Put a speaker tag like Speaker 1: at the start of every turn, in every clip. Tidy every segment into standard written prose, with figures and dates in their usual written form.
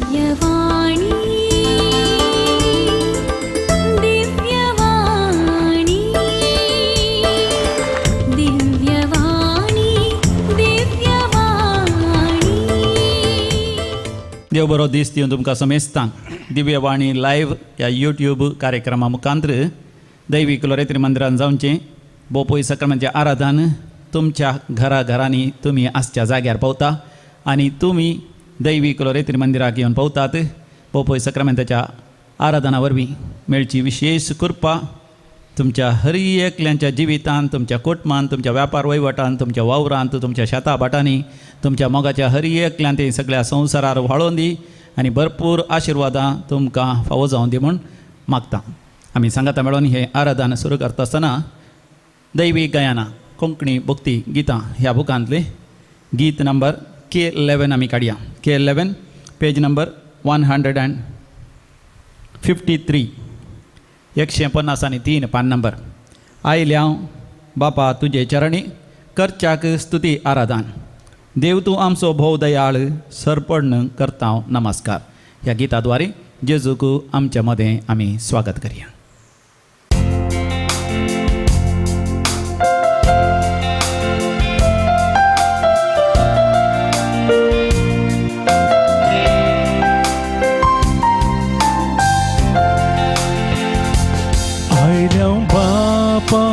Speaker 1: दिव्यवाणी दिव्यवाणी दिव्यवाणी दिव्यवाणी.
Speaker 2: देव बरो दीस दिवन तुमकां समेस्तांक. दिव्यवाणी लायव्ह ह्या यूट्यूब कार्यक्रमा मुखांत्र दैवीक लोरेत्री मंदिरान जावचें बोपोय सक्रमांचें आराधन तुमच्या घरा घरांनी तुमी आसच्या जाग्यार पावता आनी तुमी दैवीक लोरेत्री मंदिराक येवन पावतात. बोपोय सक्रमांताच्या आराधना वरवीं मेळची विशेश कृपा तुमच्या हर एकल्यांच्या जिवितांत, तुमच्या कुटुंबांत, तुमच्या व्यापार वहिवटांत, तुमच्या वावरांत, तुमच्या शेता भाटांनी, तुमच्या मोगाच्या हर एकल्यान ते सगळ्या संवसारार व्हाळोवन दी आनी भरपूर आशिर्वादां तुमकां फावो जावन दी म्हूण मागता. आमी सांगाता मेळोन हें आराधन सुरू करता आसतना दैवी गायना कोंकणी भक्ती गितां ह्या बुकांतलें गीत नंबर K11 आमी काडया. K11, page number 153, 153 पान नंबर. आयल्या हांव बापा तुजे चरणी करच्याक स्तुती आराधन, देव तूं आमचो भोव दयाळ, सरपण करता हांव नमस्कार. ह्या गिता द्वारे जेजूक आमच्या मदें आमी स्वागत करया.
Speaker 3: आयल्या बापा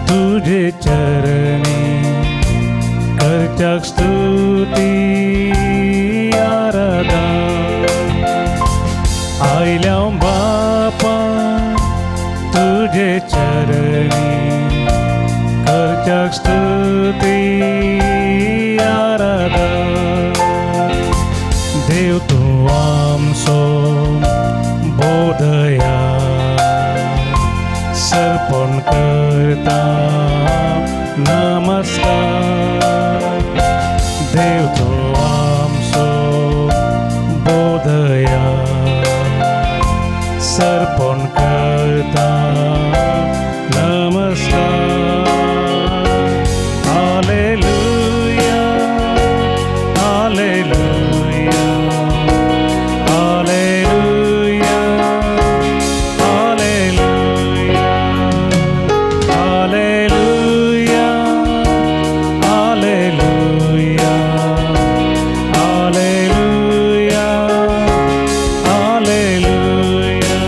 Speaker 3: तुझे चरणी करच्याक स्तुती आराधन. आयल्या बापा तुझे चरणी करच्याक स्तुती आराधन. देव तूं आमचो बोधया सर्पण करता नमस्कार. देव तूं आमचो बोधया सर्पण करता नमस्कार. Hallelujah, hallelujah, hallelujah, hallelujah, hallelujah, hallelujah, hallelujah, hallelujah.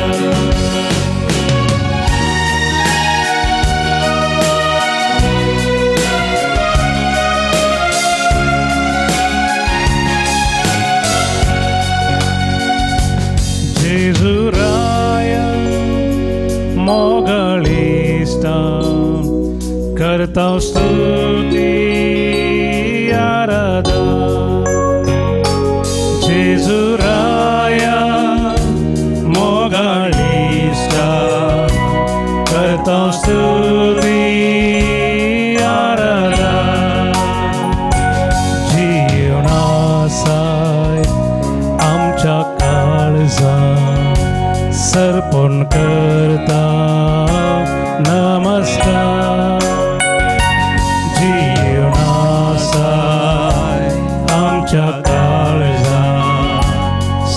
Speaker 3: जेजुराया मोगळिस्ता करता स्तुती आराधन. जेजुराया मोगळिस्ता करता स्तुती आराधन. जीवनासाय आमच्या काळजा सर्पण करता नमस्कार. जीवनासाय आमच्या काळजा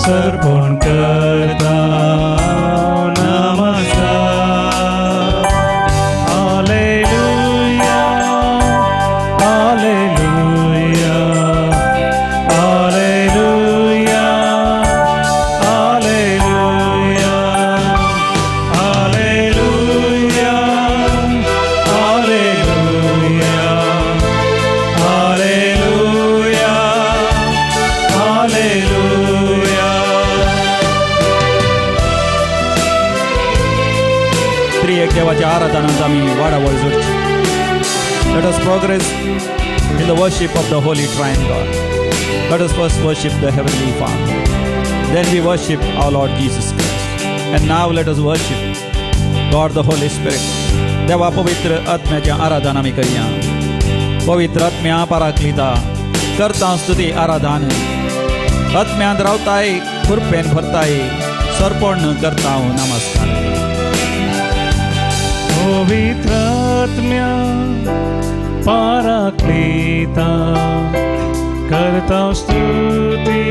Speaker 3: सर्पण करता नमस्कार. Hallelujah, hallelujah, hallelujah, hallelujah, hallelujah, hallelujah, hallelujah, hallelujah.
Speaker 2: त्रिएक देवाच्या आराधनांत आमी वाडावळ जोडची. Let us progress in the worship of the Holy Trine God. Let us first worship the Heavenly Father. Then we worship our Lord Jesus Christ. And now let us worship God the Holy Spirit. देवा पवित्र आत्म्याचें आराधन आमी करया. पवित्र आत्म्या पराक्लिता करता स्तुती आराधन, आत्म्यांत रावताय, कृपेन भरताय, सर्पण करता हांव नमस्कार.
Speaker 3: पवित्र आत्म्या पाराक्लिता करता स्तुती.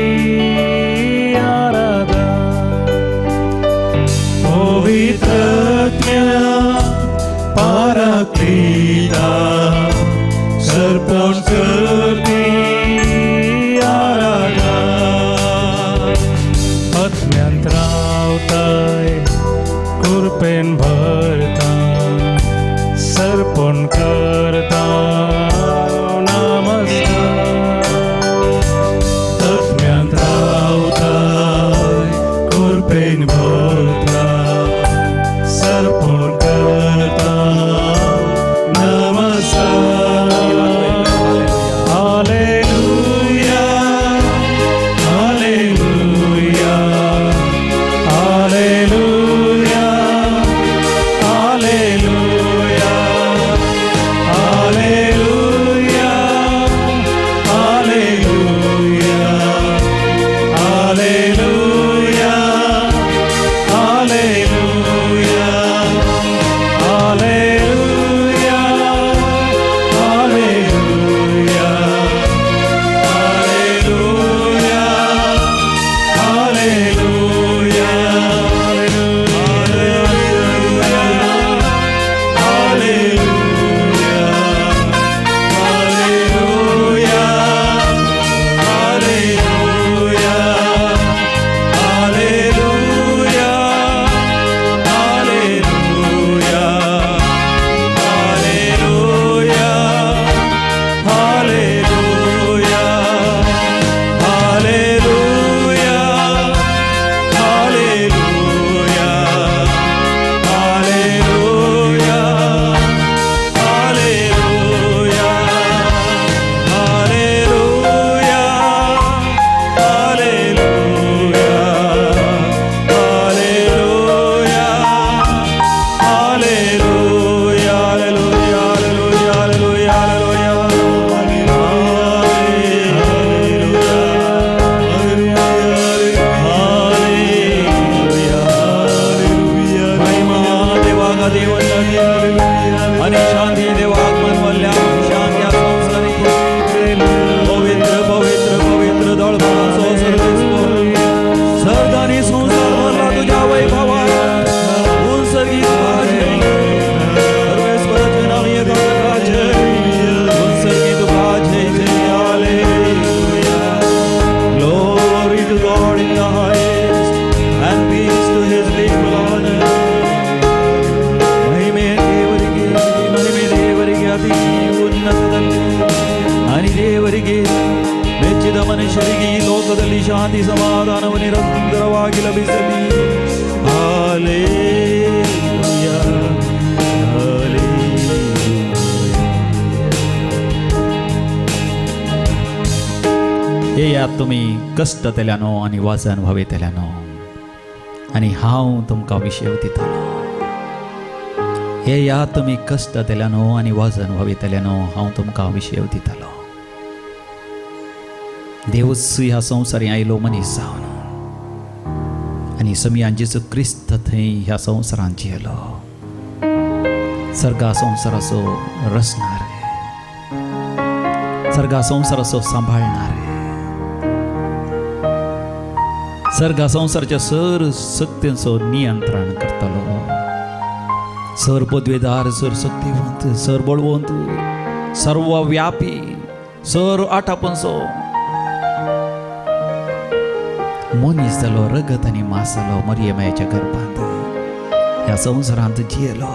Speaker 3: ಶಾಂತಿ ಸಮಾಧಾನವು ನಿರಂತರವಾಗಿ ಲಭಿಸಲಿ. Hallelujah, hallelujah.
Speaker 2: येयात तुमी कश्टतल्यानो आनी वजन व्हांवयतल्यानो आनी हांव तुमकां विशेव दितलो. येयात तुमी कश्टतल्यानो आनी वजन व्हांवयतल्यानो, हांव तुमकां विशेव दितलो. देवूच ह्या संवसारी आयलो मनीस जावन आनी समयान जेजू क्रिस्त थंय ह्या संवसारांत जियेलो. सर्गा संवसाराचो रचणार, सर्गा संवसाराचो सांबाळणार, सर्गा संवसाराच्या सर शक्तींचो नियंत्रण करतलो. सर पदवेदार, सर शक्तिवंत, सर बळवंत, सर्वव्यापी, सर आटापनचो मनीस जालो, रगत आनी मांस जालो, मरियमायाच्या गर्भांत ह्या संवसारांत जियेलो.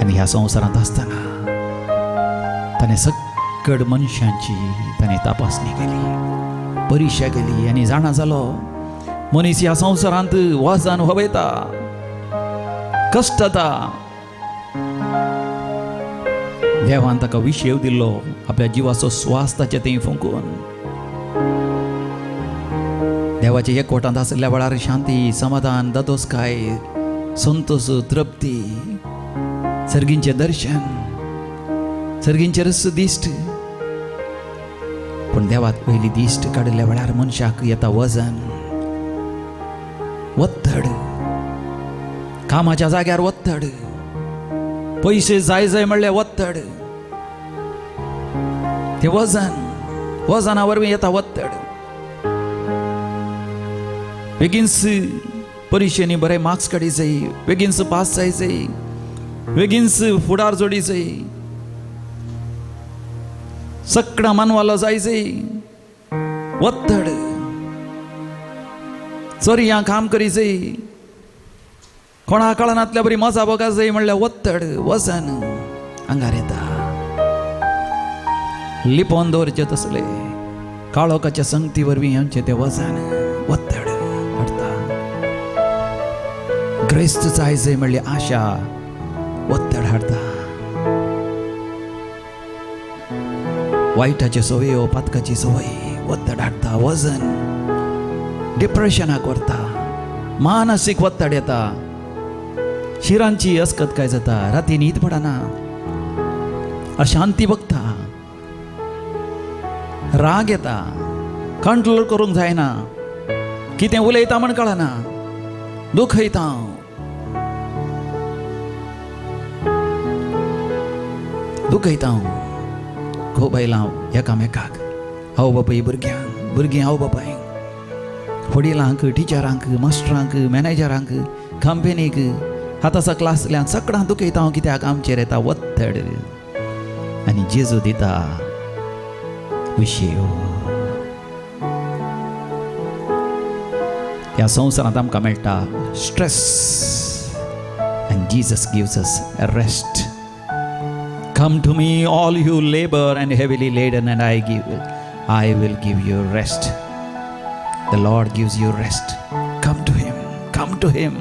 Speaker 2: आनी ह्या संवसारांत आसतना ताणें सकड मनशांची ताणें तपासणी केली, परिक्षा केली आनी जाणा जालो मनीस ह्या संवसारांत वजन व्हवयता, कश्टता. देवान ताका विशेव दिल्लो आपल्या जिवाचो स्वास ताचे थंय फुंकून. देवाच्या एकवटांत आशिल्ल्या वेळार शांती, समाधान, दादोसकाय, संतोष, तृप्ती, सर्गींचें दर्शन, सर्गींचें रस दिश्ट. पूण देवात पयली दिश्ट काडिल्ल्या वेळार मनशाक येता वजन, वत्तड, कामाच्या जाग्यार वत्तड, पयशे जाय जाय म्हणल्यार वत्तड. ते वजन, वजना वरवीं येता वत्तड. बेगीनच परिक्षेनी बरे मार्क्स काडी जाय, बेगीनच पास जाय जाय, बेगीनच फुडार जोडी जाय, सगळा मानवालो जाय जाय, वत्तड. चोरयां काम करी जाय, कोणा कळनातल्या बरी मजा बघा जाय म्हणल्यार वत्तड, वजन आंगार येता. लिपोवन दवरचें तसले काळोखाच्या संगती वरवीं आमचें तें वजन वत्तड हाडटा. ग्रेस्त जाय जाय म्हणल्यार आशा वत्तड हाडटा. वायटाच्यो संवयो, पातकाची संवय वत्तड हाडटा. वजन डिप्रेशनाक व्हरता, मानसीक वत्तड येता, शिरांची अस्कत काय जाता, राती न्हीद पडना, अशांती बघता, राग येता, कंट्रोल करूंक जायना, कितें उलयता म्हण कळना, दुखयता. दुखयता खूब बायलां एकामेकाक, आवय बापूय भुरग्यांक, भुरगीं आवय बापायक, वडिलांक, टिचरांक, मास्टरांक, मॅनेजरांक, कंपनीक, आतां क्लासल्यान सगळ्यांक दुखयता हांव. कित्याक आमचेर येता वत्तड आनी जेजू दिता विशेव. ह्या संवसारांत आमकां मेळटा stress and Jesus gives us rest. Come to me all you labour and heavily laden and I will give you rest. The Lord gives you rest. Come to him, come to him,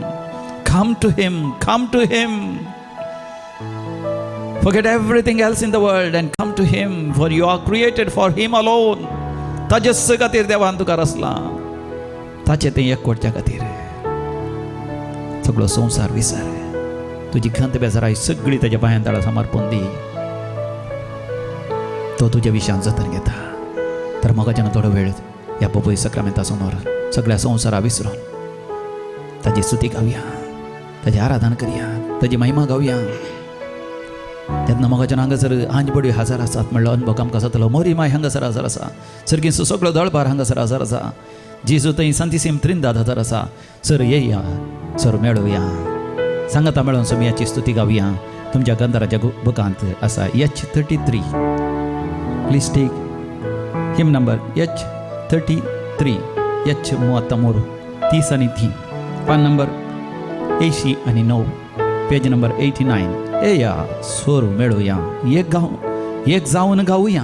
Speaker 2: come to him, come to him. Forget everything else in the world and come to him, for you are created for him alone. ताजेच खातीर देवान तुका रचला, ताचें तें एकवटच्या खातीर. सगळो संवसार विसर, तुजी खंत बेजाराय सगळी ताज्या पांयां तळा समर्पण दी. तो तुज्या विशयान जतन घेता. तर म्हाका थोडो वेळ ह्या बापूय सक्रामेंता समोर सगळ्या संवसारा विसरून ताजी स्तुती गावया, ताजें आराधन करया, ताजी महिमा गावया. तेन्ना मोगाच्यान हांगासर आंज बडयो हजार आसात म्हणलो अनुभव आमकां जातलो. मोरी माय हांगासर हजर आसा, सर्गींचो सगळो दळबार हांगासर हजर आसा, जेजू थंय सांतिसीम त्रिंदाद हजर आसा. सर येया, सर मेळोवया, सांगाता मेळोवन सोमयाची स्तुती गावया. तुमच्या गंधाराच्या बुकांत आसा H33. Please take hymn number H33, H33, 33, पान नंबर 89, पेज नंबर 89. येया सोर मेळोवया, एक गांव एक जावन गावया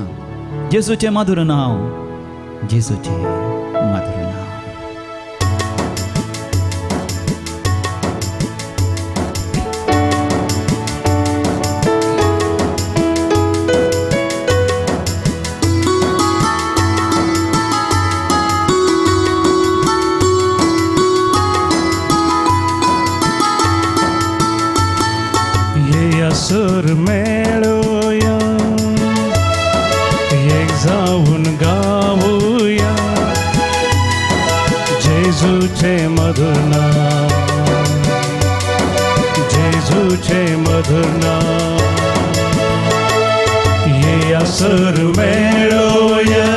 Speaker 2: जेजूचें मधुर नांव, जेजूचें मधुर नांव.
Speaker 3: येसर मेळोया, एक जावन गावया जेजूचे मधुर नाम, जेजूचे मधुर नाम. येसर मेळोया,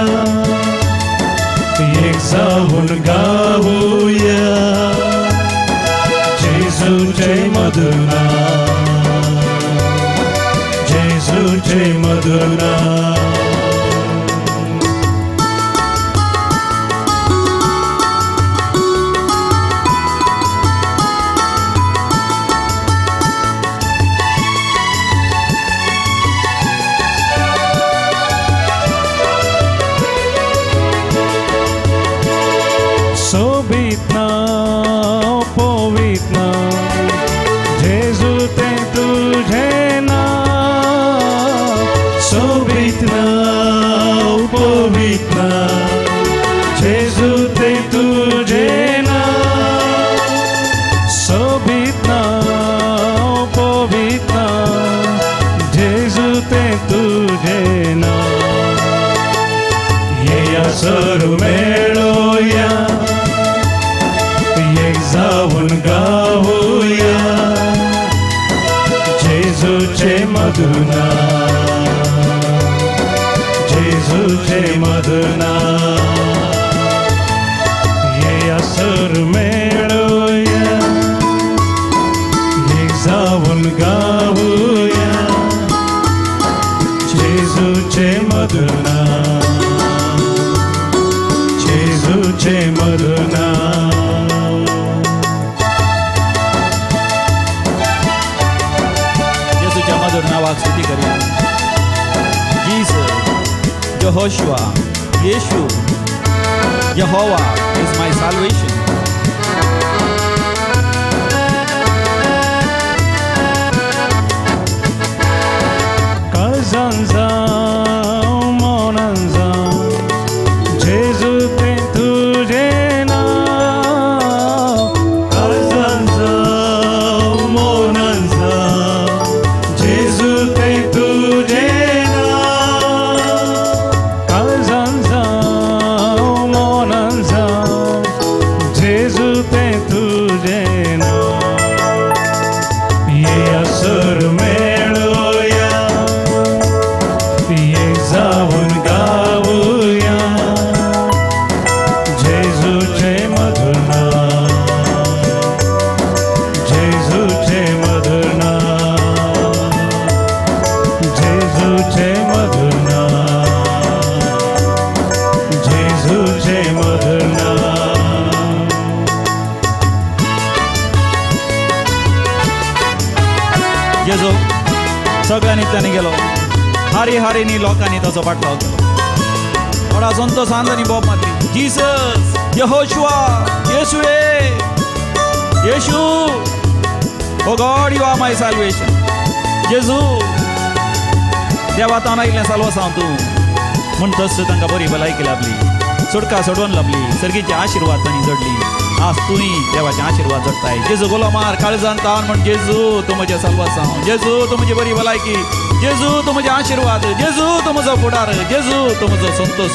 Speaker 3: एक जावन गावया जेजूचे मधुर नाम, जेजूचे मधुर नाम. सोबीत नाव, पवित नाव, जेजू तें तुजें नांव. सोबीत नाव, पवित नाव, जेजू तें तुजें नांव. सोबीत नाव, पवित नाव, जेजू तें तुजें नांव. येसर मेळोया, एक जावन गावया जेजूचे मधुर नाम, जेजूचे मधुर नाम. येसर मेळोया, एक जावन गावया जेजूचे मधुर नाम, जेजूचे मधुर नाम.
Speaker 2: जेजूच्या मधुर नावाक स्तुती करूया. Jesus, Jehoshua, Yeshu, Jehovah is my salvation.
Speaker 3: काळजान जावं, मनान जावं, जेजू तें तुजें नांव. काळजान जावं, मनान जावं, जेजू तें तुजें नांव. काळजान जावं, मनान जावं, जेजू तें तुजें नांव. येसर मेळोया, एक जावन गावया जेजूचे मधुर नाम, जेजूचे मधुर नाम, जेजूचे मधुर नाम, जेजूचे मधुर नाम.
Speaker 2: जेजू सगळ्यांनी तांणी गेलो, हारी हारीनी लोकांनी ताचो पाटलाव केलो. व्हडा संतोशान तांणी बोब मारली, जीसस, यहोशुआ, येशुए, Yeshu, O God, you are my salvation. जेजू, देवा तावन आयिल्लें साल्वासांव तूं म्हूण. तस तांकां बरी भलायकी लाभली, सुटका सोडोवन लाभली, सर्गीचे आशिर्वाद तांणी जोडली. आज तूंय देवाचे आशिर्वाद जोडटाय. जेजू गोलो मार काळजान तावन म्हण, जेजू तूं म्हजें साल्वासांव, जेजू तूं म्हजी बरी भलायकी, जेजू तूं म्हजे आशिर्वाद, जेजू तूं म्हजो फुडार, जेजू तूं म्हजो संतोश.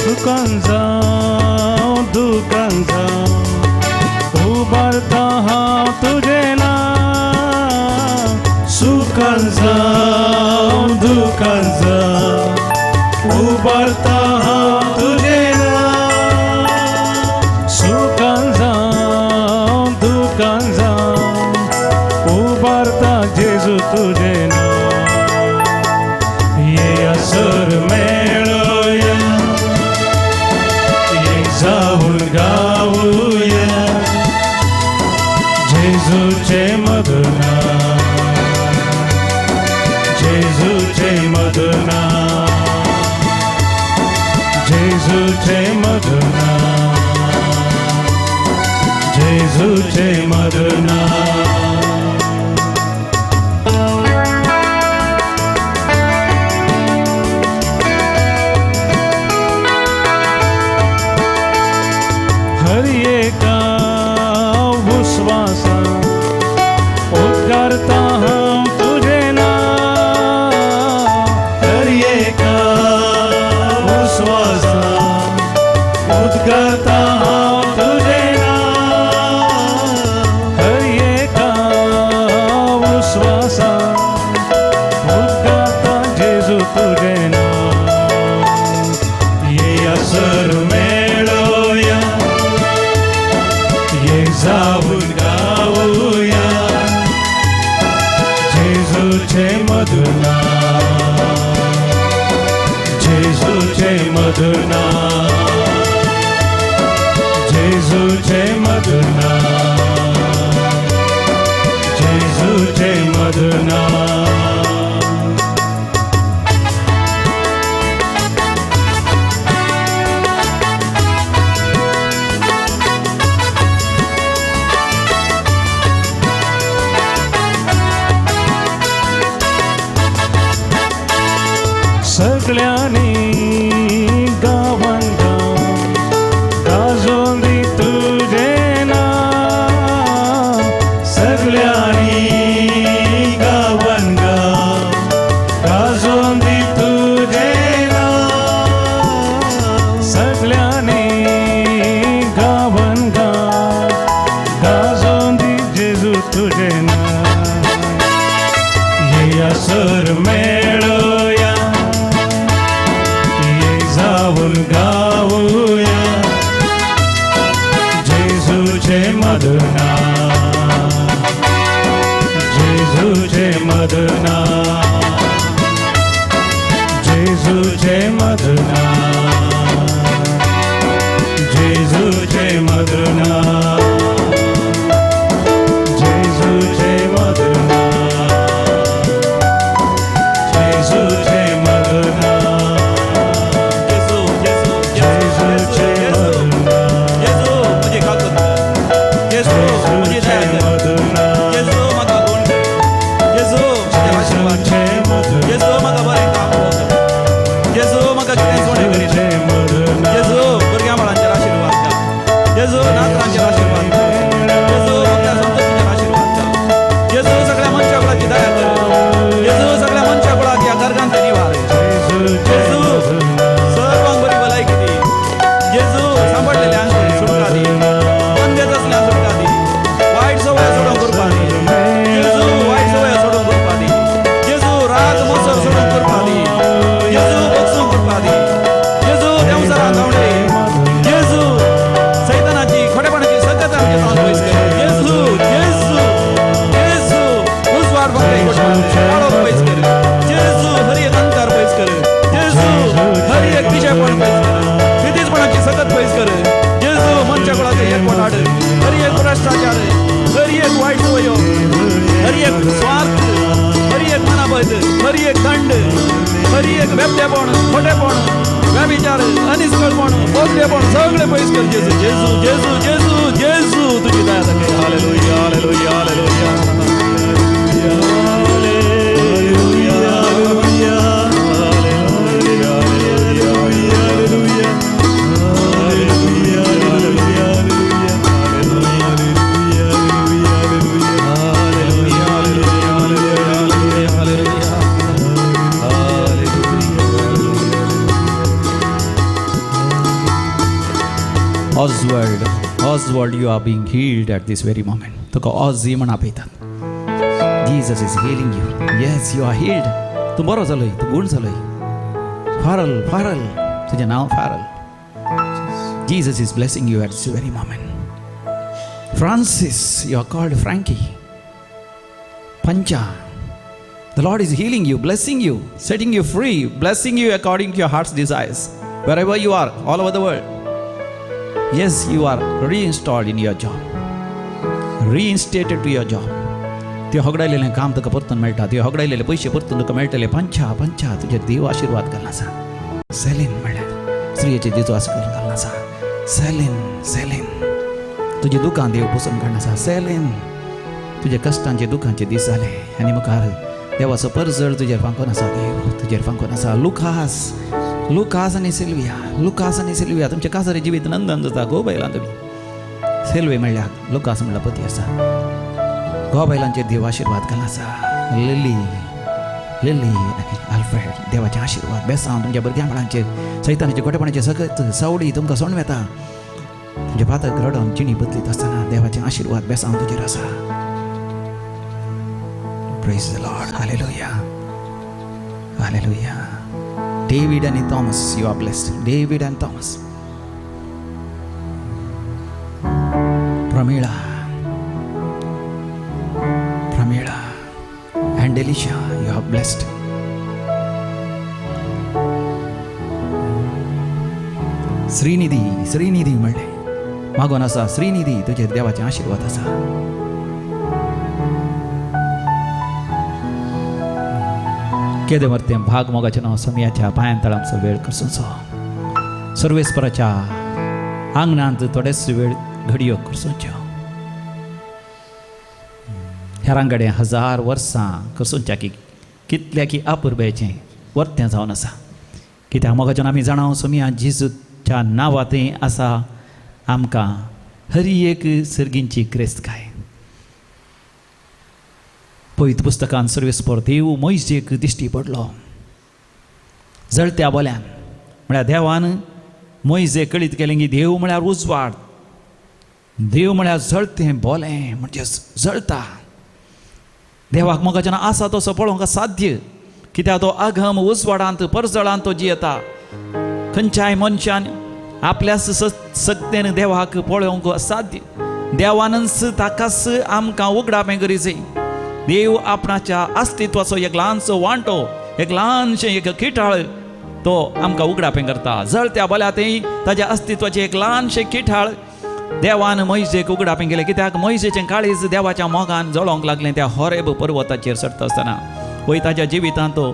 Speaker 3: सुखान जावं, दुखान जावं, उबारता हांव तुजें नांव. सुखान जावं, दुखान जावं, उबारता हांव तुजें नांव. सुखान जावं, दुखान जावं, उबारता जेजू तुजें नांव. येसर मेळोया, एक जावन गावया जेजूचे मधुर नाम, मधुर नांव, जेजूचें मधुर नांव, जेजूचें मधुर नांव. हर एका विश्वासा उद्गारता हांव तुजें नांव, हर एका विश्वासा उद्गारता हांव तुजें नांव, हर एका विश्वासा उद्गारता जेजू तुजें नांव. येयासर मेळोया, ये जाऊन गाऊया जेजूचें मधुर नांव, जेजूचें मधुर नांव, जेजूचें मधुर नांव, जेजूचें मधुर नांव. सगळ्यांनी गावन गाव गाजोवन दी तुजें नांव, सगळ्यांनी गावन गाव गाजोवन दी तुजें नांव, सगळ्यांनी गावन गाव गाजोवन दी जेजू तुजें नांव. येयासर मेळोया, ये जाऊन गाऊया जेजूचें मधुर नांव, जेजूचें मधुर नांव, जेजूचें मधुर नांव, जेजूचें मधुर नांव, जेजूचें मधुर नांव, जेजूचें मधुर नांव,
Speaker 2: जेजू, जेजू,
Speaker 3: जेजूचें मधुर नांव,
Speaker 2: जेजू म्हजी काकूत कर, जेजू म्हजी दया
Speaker 3: जेजूचें
Speaker 2: कर,
Speaker 3: मधुर नांव,
Speaker 2: जेजू म्हाका गुण कर, जेजू म्हजेर आशिर्वाद कर,
Speaker 3: जेजूचें मधुर
Speaker 2: जेजू म्हाका बरें काम कर, जेजू म्हाका कितें उणें करिना,
Speaker 3: जेजूचें मधुर नांव,
Speaker 2: जेजू भुरग्यां बाळांचेर आशिर्वाद कर, जेजू नातरांचेर आशिर्वाद कर, जेजू म्हज्या संततीचेर आशिर्वाद कर, जेजू सगळ्या मनशा कुळाची दया कर, जेजू सगळ्या मनशा कुळाक ह्या गर्गांत निवार,
Speaker 3: जेजूचें
Speaker 2: जेजू
Speaker 3: मधुर नांव,
Speaker 2: सर्वांक बरी भलायकी दी, जेजू सांबाळलेल्यांक सुटका दी, बंदेच असल्यांक सुटका दी, वायट सवय सोडूंक कृपा दी, जेजू वायट सवय सोडूंक कृपा दी, जेजू राग मोसर सोडूंक कृपा दी, जेजू बक्षूंक कृपा दी, जेजू देंवचारां धांवडे, जेजू सैतानाची खोटेपणाची सकत आमच्या जावन पयस कर, जेजू जेजू जेजू उजवाड काळोख पयस कर, जेजू हर एक अंधकार पयस कर, जेजू हर एक पिशेपण पयस कर, फितीसपणाची सकत पयस कर, जेजू मनशा कुळाचें एकवट हाड, हर एक भ्रश्टाचार, हर एक वायट सवयो, हर एक स्वार्थ, हर एक मनाबद, हर एक दंड, हर एक बेबदेपण, खोटेपण, व्यभिचार, अनिस्कळपण, बोगदेपण सगळें पयस कर जेजू, जेजू जेजू जेजू जेजू तुजी दया दाखय. Hallelujah, hallelujah, hallelujah. Oswald, Oswald, you are being healed at this very moment. तुका ऑझी म्हण आपयतात. Jesus is healing you. Yes, you are healed. तूं बरो जालोय, तूं गूण जालोय. फारल, फारल, तुजें नांव फारल. Jesus is blessing you at this very moment. Francis, you are called Frankie. Pancha, the Lord is healing you, blessing you, setting you free, blessing you according to your heart's desires. Wherever you are, all over the world. Yes, you are reinstalled in your job, reinstated to your job. ते होगडायलेलें काम तुका परतून मेळटा, ते होगडायलेले पयशे परतून तुका मेळटले. पंचा पंचा तुजेर देव आशिर्वाद घालना आसा. सेलीन म्हणल्यार स्त्रियेचे जेजू आशिर्वाद घालना आसा. सेलीन सेलीन तुजें दुकान देव पुसून काडना आसा. सेलीन तुज्या कश्टांचे दुखांचे दीस जाले आनी मुखार देवाचो परजळ तुजेर फांकोन आसा. देव तुजेर फांकोन आसा. लुकास लुकास आनी सिल्विया, लुकास आनी सिल्विया, तुमचें काजारी जिवीत नंदन जाता. गो बैलां तुमी सेल्वे म्हणल्यार लुकास म्हणल्यार पती आसा. गो बैलांचेर देव आशिर्वाद घालना आसा. लिली लिली आनी आल्फ्रेड देवाचे आशिर्वाद बेसांव तुमच्या भुरग्यां बाळांचेर. सैतानाचे गोटेपणाचे सगळें सावडी तुमकां सोडून वेता. तुमचे पातक रडोन जिणी बदलीत आसतना देवाचे आशिर्वाद बेसांव तुजेर आसा. Praise the Lord. Hallelujah. Hallelujah. David and Thomas, you are blessed. David and Thomas. Pramila. Pramila. And Elisha, you are blessed. Srinidhi, Srinidhi म्हणले मागून आसा. श्रीनिधी तुजेर देवाचे आशिर्वाद आसा. केदें मरतें भाग मोगाचें नांव सोमयाच्या पांयान तळामचो वेळ करसोचो सर्वेस्पराच्या आंगणांत थोडेच वेळ घडयो करसोच्यो. हेरां कडेन 1000 वर्सां करसोच्या की कितल्या की अपुरबायेचें वर्तें जावन आसा. कित्याक मोगाच्यान आमी जाणा सोमया जेजूच्या नांवा थंय आसा आमकां हर एक सर्गींची ग्रेस्तकाय. पवित्र पुस्तकान सर्वेस्पर देव मोयजेक दिश्टी पडलो जळत्या बोल्यान. म्हळ्यार देवान मोयजे कळीत केलें की देव म्हळ्यार उजवाड, देव म्हळ्यार जळतें बोलें म्हणजे जळता. देवाक मोगाच्यान आसा तसो पळोवंक साध्य, कित्याक तो अगम उजवाडांत परजळांत तो जियेता. खंयच्याय मनशान आपल्या सक्तेन देवाक पळोवंक असाध्य. देवानच ताकाच आमकां उगडापें करीत. देव आपणाच्या अस्तित्वाचो एक ल्हानसो वांटो, एक ल्हानशें एक किटाळ तो आमकां उगडापें करता. जळत्या बोल्या थंय ताज्या अस्तित्वाचें एक ल्हानशें किटाळ देवान मोयजेक उगडापें केलें. कित्याक मोयजेचें काळीज देवाच्या मोगान जळोवंक लागलें त्या होरेब पर्वताचेर चडटा आसतना. वय ताज्या जिवितांत तो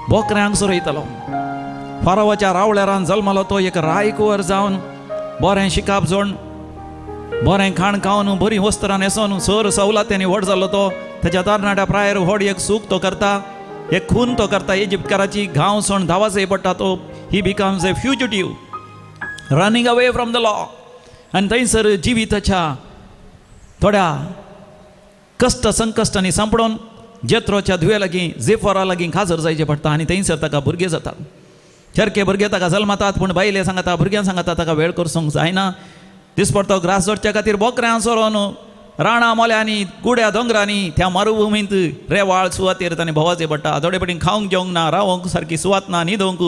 Speaker 2: बोकऱ्यांक सोरयतालो. फारावाच्या रावळेरान जल्मलो तो एक रायकुवर जावन बरें शिकाप जोड बरें खाण खावन बरीं वस्त्रां न्हेसोन सर सवलत्यांनी व्हड जाल्लो तो. ताच्या तरणाट्या प्रायर व्हड एक सूख तो करता, एक खून तो करता. इजिप्तकाराची गांव सोण धांवाचें पडटा तो. He becomes a fugitive running away from the law. आनी थंयसर जिविताच्या थोड्या कश्ट संकश्टांनी सांपडून जेत्रोच्या धुवे लागीं जेफोरा लागीं खाजर जायचें पडटा आनी थंयसर ताका भुरगें जातात. सारके भुरगे ताका जल्मतात, पूण बायले सांगता भुरग्यां सांगता ताका वेळ करसूंक जायना. दिसपडतो ग्रास जोडच्या खातीर बोकऱ्यां सोरोन राणां मोल्यांनी गुड्या दोंगरांनी त्या मरुभुमींत रेवाळ सुवातेर ताणें भोंवाचें पडटा. थोडे पटी खावंक जेवंक ना, रावंक सारकी सुवात ना, न्हिदोवंक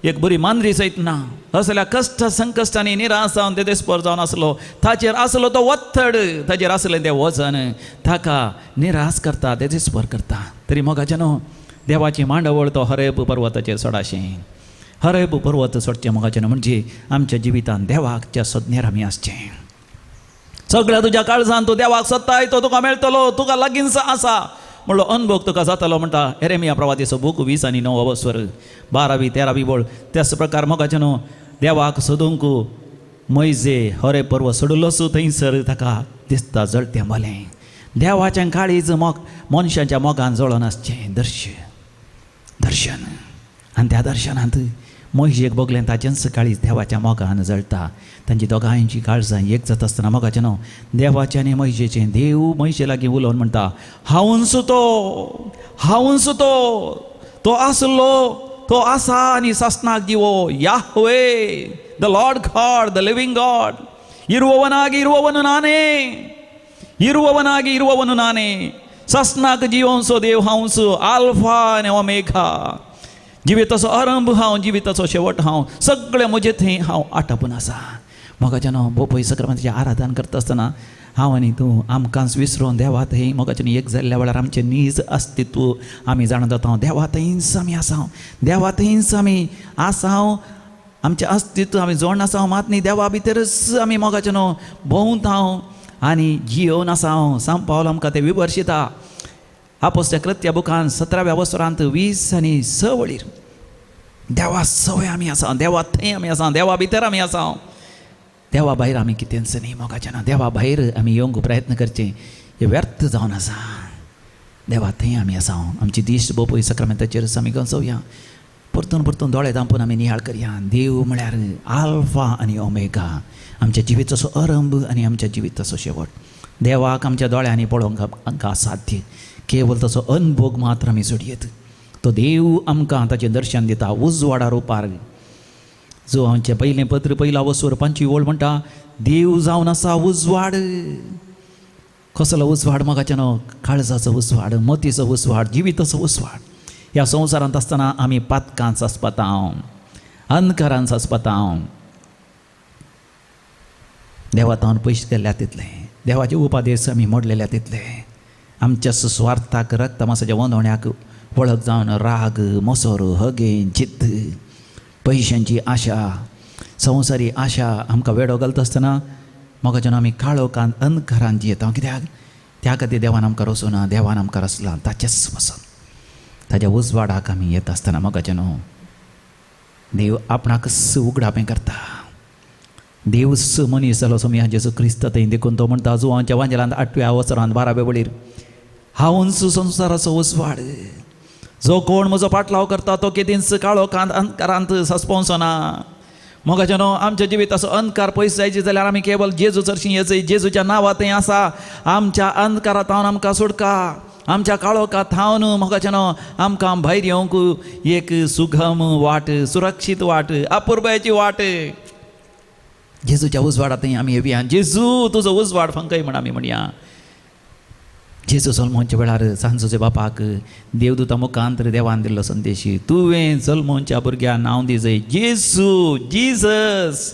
Speaker 2: एक बरी मांद्री सयत ना. असल्या कश्ट संकश्टांनी निराश जावन ते देसपर जावन आसलो. ताचेर आसलो तो वत्तड, ताचेर आसलें तें वजन ताका निराश करता, ते देसपर करता. तरी मोगाचें न्हू देवाची मांडवळ तो हरेब पर्वताचेर सोडाशें. हरेब पर्वत सोडचें मोगाचें न्हू म्हणजे आमच्या जिवितान देवाच्या सोदनेर आमी आसचें. सगळ्या तुज्या काळजान तूं देवाक सोदताय तो तुका मेळटलो, तुका लागींच आसा म्हणलो अनुभव तुका जातलो म्हणटा एरेमिया प्रवातीचो बूक 20 आणि 9 अवस्वर 12वी 13वी बोळ. त्याच प्रकार मोगाचें न्हू देवाक सोदूंक मोयजे हरे पर्व सोडलोच थंयसर ताका दिसता जळतें बोलें. देवाचें काळीज मोग मनशाच्या मोगान जळोन आसचें दर्शन. आनी त्या दर्शनांत मोयजेक भोगलें ताचेंच काळीज देवाच्या मोगान जळटा. तांची दोगांयची काळजां एक जाता आसतना मोगाचें न्हू देवाचें आनी मोयजेचें देव मोयजे लागीं उलोवन म्हणटा हांवूच तो, हांवूच तो, तो आसलो, तो आसा आनी सासणाक जिवो. Yahweh the Lord God, the living God. ಇರುವವನಾಗಿ ಇರುವವನು ನಾನೇ, ಇರುವವನಾಗಿ ಇರುವವನು ನಾನೇ, ಸಸ್ನಾक जिवंसो देव हांवसो, आल्फा आनी ओमेगा. जिविताचो आरंभ हांव, जिविताचो शेवट हांव, सगळें म्हजे थंय हांव आटापून आसा. मोगाचें न्हू बोपय सक्रांतीचें आराधन करता आसतना हांव आनी तूं आमकांच विसरून देवा थंय मोगाचें एक जाल्ल्या वेळार आमचें नीज अस्तित्व आमी जाणा जाता. देवा थंयच आमी आसा, देवा थंयच आमी आसा, आमचें अस्तित्व आमी जोड आसा. मात न्ही देवा भितरच आमी मोगाचें न्हू भोंवता. आनी जियोवन आसा हांव. सांत पावल आमकां तें विवर्शिता आपोसल्या कृत्या बुकान 17व्या वसरांत 20 आनी 6 वळीर. देवा सवय आमी आसा, देवा थंय आमी आसा, देवा भितर आमी आसा, देवा भायर आमी कितेंच न्ही मोगाचें ना. देवा भायर आमी येवंक प्रयत्न करचें हें व्यर्थ जावन आसा. देवा थंय आमी आसा. आमची दिश्ट बोपय सक्रमेंताचेर आमी गंजोवया, परतून परतून दोळे धांपून आमी नियाळ करया. देव म्हळ्यार आल्फा आनी ओमेगा, आमच्या जिविताचो आरंभ आनी आमच्या जिविताचो शेवट. देवाक आमच्या दोळ्यांनी पळोवंक आमकां असाध्य, केवल ताचो अनभोग मात्र आमी जोडयेत. तो देव आमकां ताचें दर्शन दिता उजवाडा रुपार. जो आमचें पयलें पत्र पयला वसवर 5 वळ म्हणटा, देव जावन आसा उजवाड. कसलो उजवाड मोगाचें न्हू? काळजाचो उजवाड, मतीचो उजवाड, जिविताचो उजवाड. ह्या संवसारांत आसतना आमी पातकान सासपाता, अंधकारान सासपाता, देवा तावन पयस गेल्ल्या तितलें, देवाचे उपादेश आमी मोडलेल्या तितले, आमच्या सुस्वार्थाक रक्तमासाच्या वंदोण्याक वळख जावन राग, मोसोर, हगे, जिद्द, पयशांची आशा, संवसारी आशा आमकां वेडो घालता आसतना मोगाच्यान आमी काळोखान अंधकारान जियेता. कित्याक? त्या खातीर देवान आमकां रचूना, देवान आमकां रचलां ताचेंच वचन. ताज्या उजवाडाक आमी येता आसतना मोगाचें न्हू देव आपणाकच उगडापें करता. देव मनीस जालो सोमया जेजू क्रिस्त थंय. देखून तो म्हणटा जुवांच्या वांजेलांत 8व्या वसरांत 12व्या वळीर, हांवूच संवसाराचो उजवाड, जो कोण म्हजो पाटलाव करता तो केदींच काळोखांत अंधकारांत सस्पोवचो ना. मोगाचें न्हू आमच्या जिविताचो अंधकार पयस जायचे जाल्यार आमी केवल जेजू चरशीं येचय. जेजूच्या नांवा थंय आसा आमच्या अंधकारा थावन आमकां सुटका, आमच्या काळोखा थावन मोगाचें न्हू आमकां भायर येवंक एक सुगम वाट, सुरक्षीत वाट, अपुरबायेची वाट. जेजूच्या उजवाडा थंय आमी येवया. जेजू तुजो उजवाड फंकय म्हण आमी म्हणया. जेजू जल्मोवच्या वेळार सांजोचे बापाक देवदूता मुखांतर देवान दिल्लो संदेश, तुवें जल्मोवच्या भुरग्या नांव दिजय जेजू, जिजस.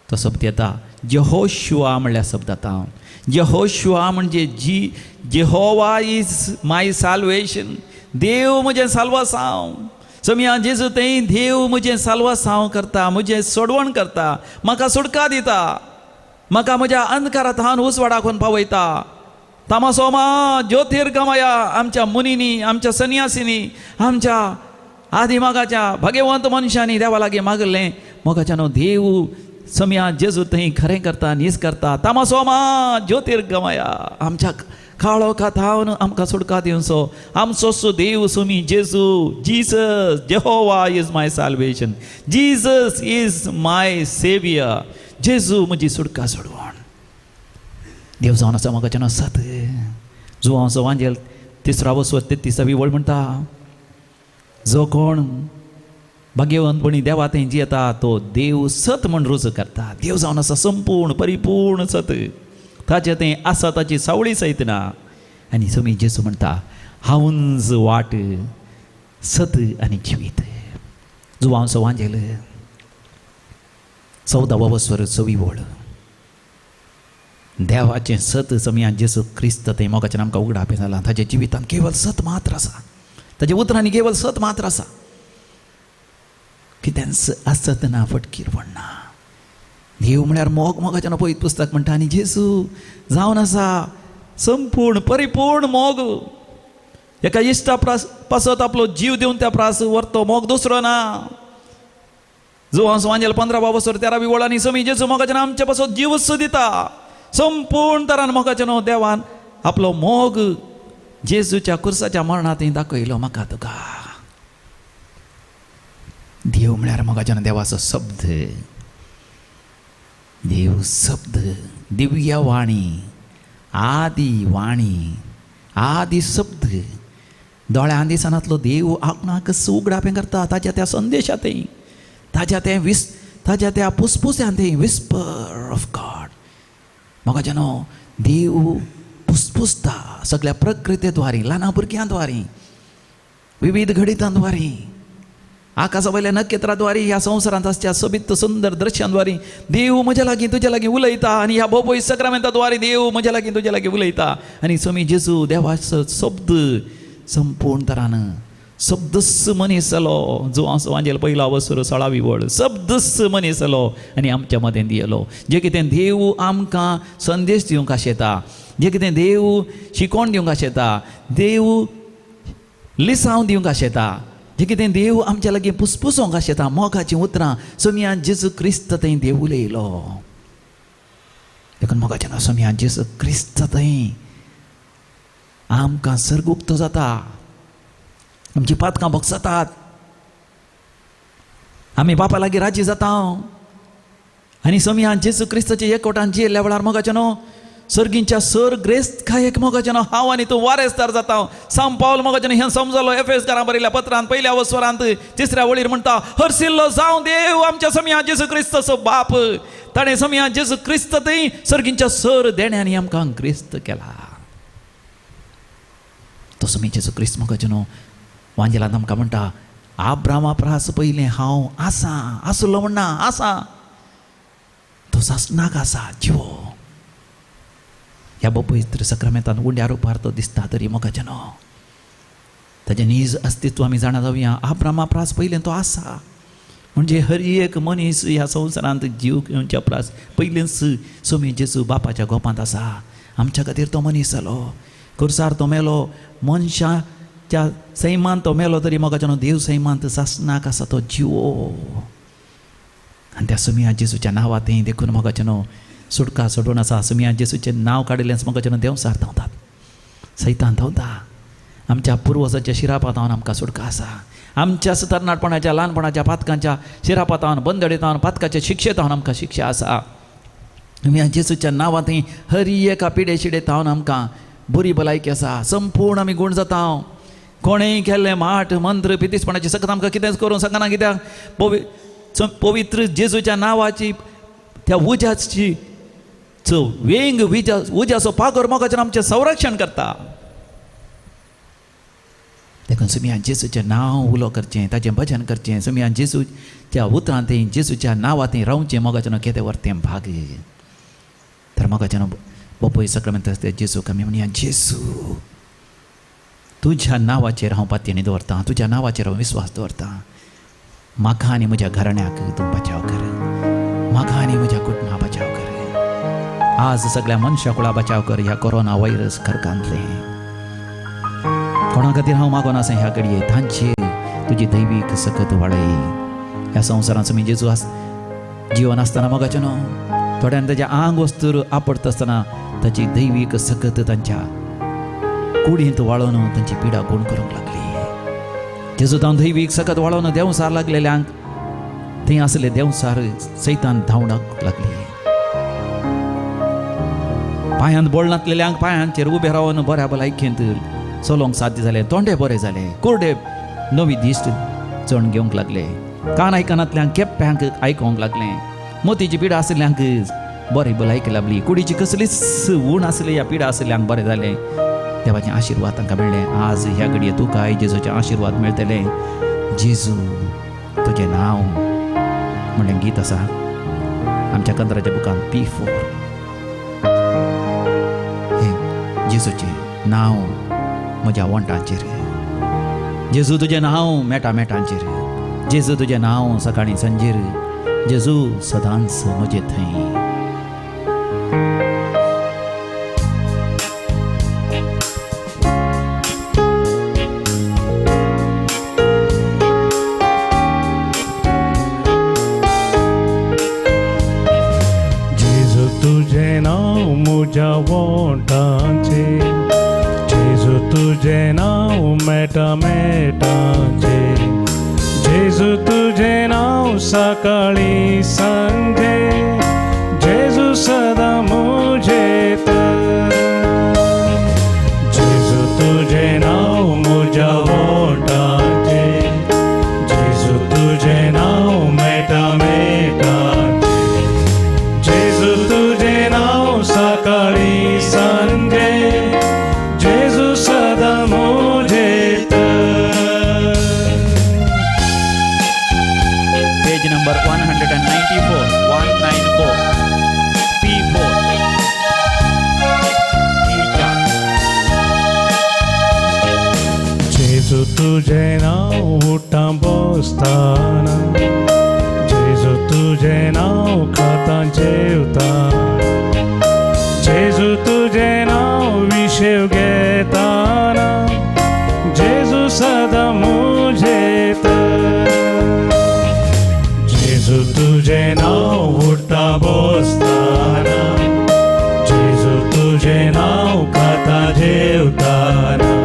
Speaker 2: तो शब्द येता जेहोशुआ म्हणल्यार शब्द आतां. जेहोशुआ म्हणजे जी जेहोवा is my salvation, देव म्हजें साल्वासांव. सोमया जेजू थंय देव म्हजें साल्वासांव करता, म्हजें सोडवण करता, म्हाका सुटका दिता, म्हाका म्हज्या अंधकारांत हांव उजवाडाक पावयता. तामासोमा ज्योतिर्गमया आमच्या मुनींनी, आमच्या सन्यासिनी, आमच्या आदिमागाच्या भाग्यवंत मनशांनी देवा लागीं मागलें. मोगाच्यानो देव समया जेजू थंय खरें करता, नीस करता. तामासोमा ज्योतिर्गमया आमच्या काळोखा थावन आमकां सुटका दिवचो आमचो सो देव सुमी जेजू. Jesus, Jehovah is my salvation, Jesus is my saviour, जेजू म्हजी सुटका सोडवण. देव जावन आसा मोगाच्यान सत. जुवांचो वांजेल 3रा वसवत 33वी वळ म्हणटा, जो कोण भाग्यवंतपणी देवा थंय जियेता तो देव सत म्हण रुजू करता. देव जावन आसा संपूर्ण परिपूर्ण सत, ताचें थंय आसा ताची सावळी सयत ना. आनी समी जेजू म्हणटा, हांवूच वाट, सत आनी जिवीत. जुवांचो वांजेल 14वा वसवर 6वी वळ. देवाचें सत समया जेजू क्रिस्त थंय मोगाचें आमकां उगडापें जालां. ताच्या जिवितांत केवल सत मात्र आसा, ताच्या उतरांनी केवल सत मात्र आसा, कितेंच आसत ना, फटकीरपण ना. देव म्हळ्यार मोग. मोगाचें पयत पुस्तक म्हणटा. आनी जेजू जावन आसा संपूर्ण परिपूर्ण मोग. एका इश्टा पासत आपलो जीव दिवन त्या प्रास व्हरतो मोग दुसरो ना. जुवांचो वांजेल 15वा वसर 13वी वळ. आनी समी जेजू मोगाचें आमच्या पासत जीवच दिता. संपूर्ण तरान मोगाचें न्हू देवान आपलो मोग जेजूच्या कुर्साच्या मरणांत दाखयलो म्हाका तुका. देव म्हळ्यार मोगाचें देवाचो शब्द, देव शब्द, दिव्य वाणी, आदी वाणी, आदी शब्द. दोळ्यां दिसनातलो देव आपणाक उगडापें करता ताच्या त्या संदेशांतय, ताच्या त्या ताच्या त्या पुसपुस्यांतय, विस्पर ऑफ गॉड. मोगाचें न्हू देव पुसपुसता सगळ्या प्रकृतीद्वारी, ल्हान भुरग्यांद्वारी, विविध घडितांद्वारी, आकाशा वयल्या नखेत्राद्वारी, ह्या संवसारांत आसच्या सोबीत सुंदर दृश्यांद्वारी देव म्हज्या लागीं तुज्या लागीं उलयता. आनी ह्या बोबोय सक्रामेंताद्वारी देव म्हज्या लागीं तुज्या लागीं उलयता. आनी सोमी जेजू देवाचो शब्द संपूर्ण तरान शब्दस मनीस जालो. जुवांव वांजेल पयलो अवसर 16वी वळ. शब्दस मनीस जालो आनी आमच्या मदें दियलो. जें कितें देव आमकां संदेश दिवंक आशेता, जें कितें देव शिकोवण दिवंक आशेता, देव लिसांव दिवंक आशेता, जें कितें देव आमच्या लागीं पुसपुसोंक आशेता, मोगाचीं उतरां सोमयान जेजू क्रिस्त थंय देव उलयलो. देखून मोगाचें नांव सोमयान जेजू क्रिस्त थंय आमकां सर्ग उक्तो जाता, आमची पातकां भोगसतात, आमी बापा लागीं राजी जाता. आनी सोमयान जेजू क्रिस्ताच्या एकवटान जियेल्ल्या वेळार मोगाचें न्हू सर्गींच्या सर ग्रेस्त खायक मोगाचें न्हू हांव आनी तूं वारेसदार जाता. साम पावल मोगाचें हें समजलो एफेसकारां बरयल्या पत्रांत पयल्या वस्वरांत 3ऱ्या वळीर म्हणटा, हरसिल्लो जावं देव आमच्या सोमया जेजू क्रिस्ताचो बाप, ताणें सोमया जेजू क्रिस्त थंय सर्गींच्या सर देण्यांनी आमकां ग्रेस्त केला. तो सोमी जेजू क्रिस्त मोगाचें न्हू वांजेलांत आमकां म्हणटा, आब्रामा प्रास पयलें हांव आसा, आसलो म्हणना आसा, तो सासणाक आसा जिवो. ह्या पवित्र सक्रामेंतान उंड्या रुपार तो दिसता तरी मोगाचें न्हू ताजें नीज अस्तित्व आमी जाणा जावया. आब्रामा प्रास पयलें तो आसा, म्हणजे हर एक मनीस ह्या संवसारांत जीव घेवच्या प्रास पयलेंच सोमी जेजू बापाच्या गोपांत आसा. आमच्या खातीर तो मनीस जालो, खुर्सार तो मेलो, मनशाच्या सैमान तो मेलो तरी मोगाचें न्हू देव सैमांत सासणाक आसा तो जिवो. आनी त्या सोमया जेजूच्या नांवा थंय देखून मोगाचें न्हू सुटका सोडून आसा. सोमया जेजूचें नांव काडिल्लेंच मोगाचें न्हू देंवसार धांवतात, सैतान धांवता. आमच्या पुर्वजाच्या शिरापातावन आमकां सुटका आसा. आमच्या तरणाटपणाच्या ल्हानपणाच्या पातकांच्या शिरापातावन, बंदडेतावन, पातकाच्या शिक्षेतावन आमकां शिक्षा आसा. आमी जेजूच्या नांवां थंय हर एका पिडे शिडेतावन आमकां बरी भलायकी आसा. संपूर्ण आमी गूण जाता. कोणेंय केल्लें माठ मंत्र पितीसपणाची सकत आमकां कितेंच करूंक शकना. कित्याक पवित्र जेजूच्या नांवाची त्या उज्याची वेंग उज्याचो पागोर मोगाचेर आमचें संरक्षण करता. देखून सोमया जेजूचें नांव उलो करचें, ताचें भजन करचें, सोमया जेजूच्या उतरां थंय जेजूच्या नांवा थंय रावचें मोगाचें न्हू केदें व्हर तें भाग. तर मोगाचें न्हू बोपय सक्रामेंत आसता जेजूक आमी म्हणया, जेजू तुज्या नांवाचेर हांव पातयेणी दवरतां, तुज्या नांवाचेर हांव विस्वास दवरतां, म्हाका आनी म्हज्या घराण्याक तूं बचाव कर, म्हाका आनी म्हज्या कुटुंबा बचाव कर, आज सगळ्या मनशा कुळा बचाव कर ह्या कोरोना व्हायरस खरकांतले. कोणा खातीर हांव मागोन आसा ह्या घडये तांचेर तुजी दैवीक सकत वाडय. ह्या संवसारांत तुमी जेजू आस जिवन आसतना मोगाचें न्हू थोड्यान ताज्या आंग वस्तूर आपडता आसतना ताची दैवीक सकत तांच्या कुडींत वाळोवन तांची पिडा गुण करूंक लागली. जेजू तांव दैवीक सकत वाळोवन देंवसार लागलेल्यांक थंय आसले देंवसार सैतान धांवडाक लागली. पांयांत बोळ नासलेल्यांक पांयांचेर उबे रावन बऱ्या भलायकेंत चलोवंक साध्य जालें, तोंडे बरे जाले, कुर्डे नवी दिश्ट चण घेवंक लागले, कान आयकनातल्यांक केप्प्यांक आयकोंक लागलें, मोतीची पिडा आशिल्ल्यांक बरी भलायकी लाबली, कुडीची कसलीच ऊण आसली ह्या पिडा आशिल्ल्यांक बरें जालें. देवाचे आशिर्वाद तांकां मेळ्ळे. आज ह्या घडये तुकाय जेजूचे आशिर्वाद मेळटले. जेजू तुजें नांव म्हणलें गीत आसा आमच्या कंत्राच्या बुकान P4. हें जेजूचें नांव म्हज्या वंटांचेर, जेजू तुजें नांव मेटा मेटांचेर, जेजू तुजें नांव सकाळीं सांजेर, जेजू सदांच म्हजे थंय.
Speaker 3: जेजू तुझें नांव म्हज्या वोंटांचेर, जेजू तुझें नांव मेटा मेटांचेर, जेजू तुझें नांव सकाळीं सांजे, जेजू सदां म्हजे थंय. जेजू तुझें नांव म्हज्या वोंटांचेर, जेजू तुझें नांव मेटा मेटांचेर, जेजू तुझें नांव सकाळीं सांजे, जेजू सदां म्हजे थंय.
Speaker 2: Page number 194, 194, P4.
Speaker 3: जेजू तुजें नांव उठ्ठा बसताना, जेजू तुजें नांव खाता जेवताना, जेजू तुजें नांव विशेव घेताना, जेजू सदां मुजेत. जेजू तुजें नांव उठ्ठा बसताना, जेजू तुजें नांव खाता जेवताना,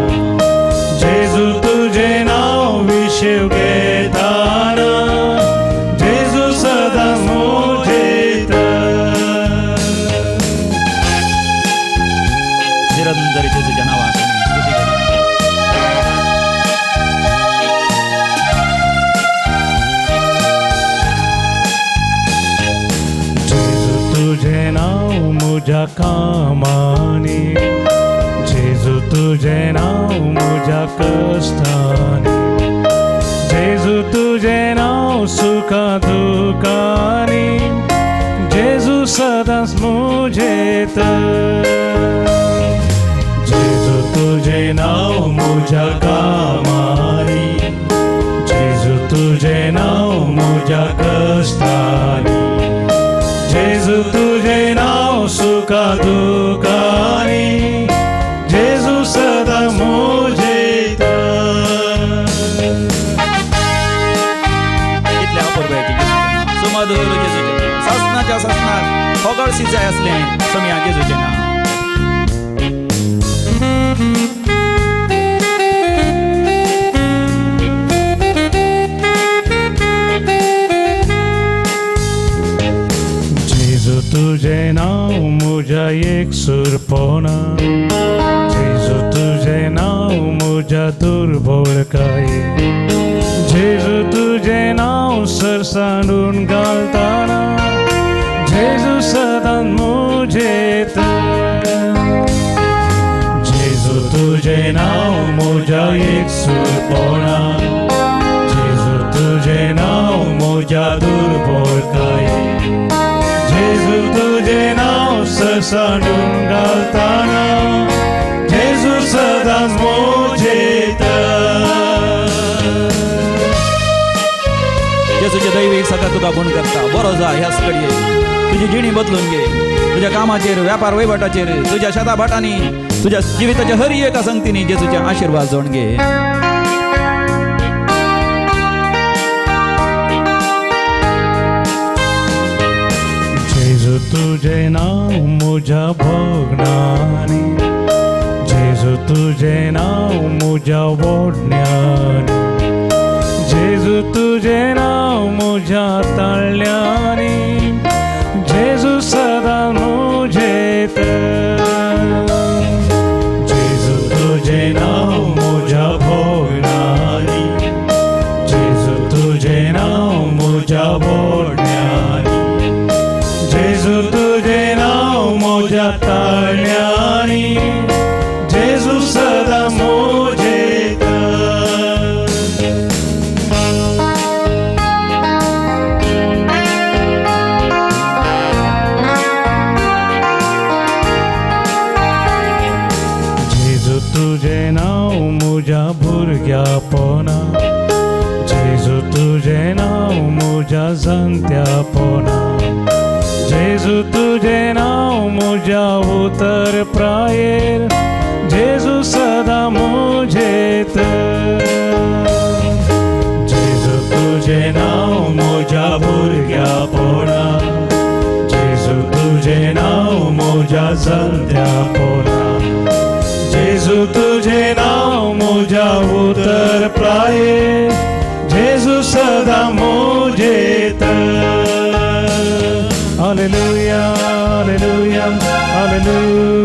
Speaker 3: जेजू तुजें नांव विशेव घेताना, जेजू सदां मुजेत.
Speaker 2: निरंतर जेजूच्या नांवाक आमी स्तुती करूया.
Speaker 3: जेजू तुजें नांव म्हज्या कामांनी, जेजू तुजें नांव म्हज्या कश्टांनी, जेजू तुजें नांव सुखा दुखांनी, जेजू सदांच मुजेत. जेजू तुजें नांव म्हज्या कामांनी, जेजू तुजें नांव म्हज्या कश्टांनी, जेजू तुजें नांव सुखा दुखांनी, जेजू सदां मुजेत.
Speaker 2: कितल्या अपुरबायेचें जेजूचें नांव, सुमधूर जेजूचें नांव, सासणाच्या सासणाक होगळसी जाय आसलें सोमया जेजूचें नांव.
Speaker 3: जेजू तुजें नांव म्हज्या एकसुरपणा, जेजू तुजें नांव म्हज्या दुर्बळकाये, जेजू तुजें नांव सरसांडून घालताना, जेजू सदां मुजेत. जेजू तुजें नांव म्हज्या एकसुरपणा, जेजू तुजें नांव म्हज्या दुर्बळकाये, जेजू तुजें नांव सरसांडून घालताना, जेजू सदांच मुजेत.
Speaker 2: जेजूचे दैवीक सगळं तुका गुण करता. बरो जा ह्याच घडये तुजी जिणी बदलून घे. तुज्या कामाचेर, व्यापार वहिवाटाचेर, तुज्या शेता भाटांनी, तुज्या जिविताच्या हर एका संगतीनी जेजूचे आशिर्वाद जोड घे.
Speaker 3: जेजू तुजें नांव म्हज्या भोगणांनी, जेजू तुजें नांव म्हज्या ओडण्यांनी, जेजू तुजें नांव म्हज्या ताळ्यांनी, जेजू सदां मुजेत. जेजू तुजें नांव म्हज्या भोगणांनी, जेजू तुजें नांव म्हज्या ओडण्यांनी, जेजू तुजें नांव म्हज्या ताळ्यांनी, जेजू सदां मुजेत. जेजू तुजें नांव म्हज्या भुरग्यापणा, जेजू तुजें नांव म्हज्या जाणट्यापणा, जेजू तुजें नांव म्हज्या उतर प्रायेर, जेजू सदां मुजेत. जेजू तुजें नांव म्हज्या भुरग्यापणा, जेजू तुजें नांव म्हज्या जाणट्यापणा, जेजू तुजें नांव म्हज्या उतर प्रायेर, जेजू सदां मुजेत. Hallelujah, hallelujah, hallelujah,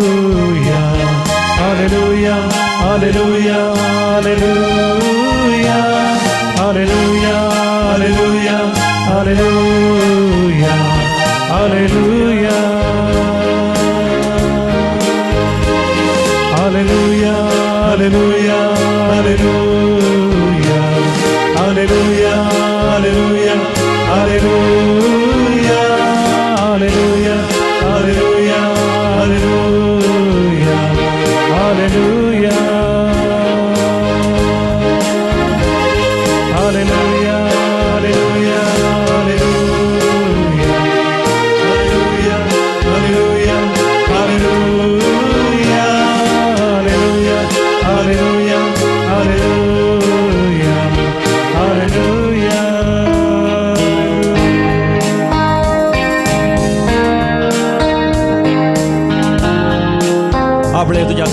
Speaker 3: hallelujah, hallelujah, hallelujah, hallelujah, hallelujah, hallelujah, hallelujah. Hallelujah, hallelujah, hallelujah, hallelujah, hallelujah, hallelujah, hallelujah, hallelujah, hallelujah, hallelujah.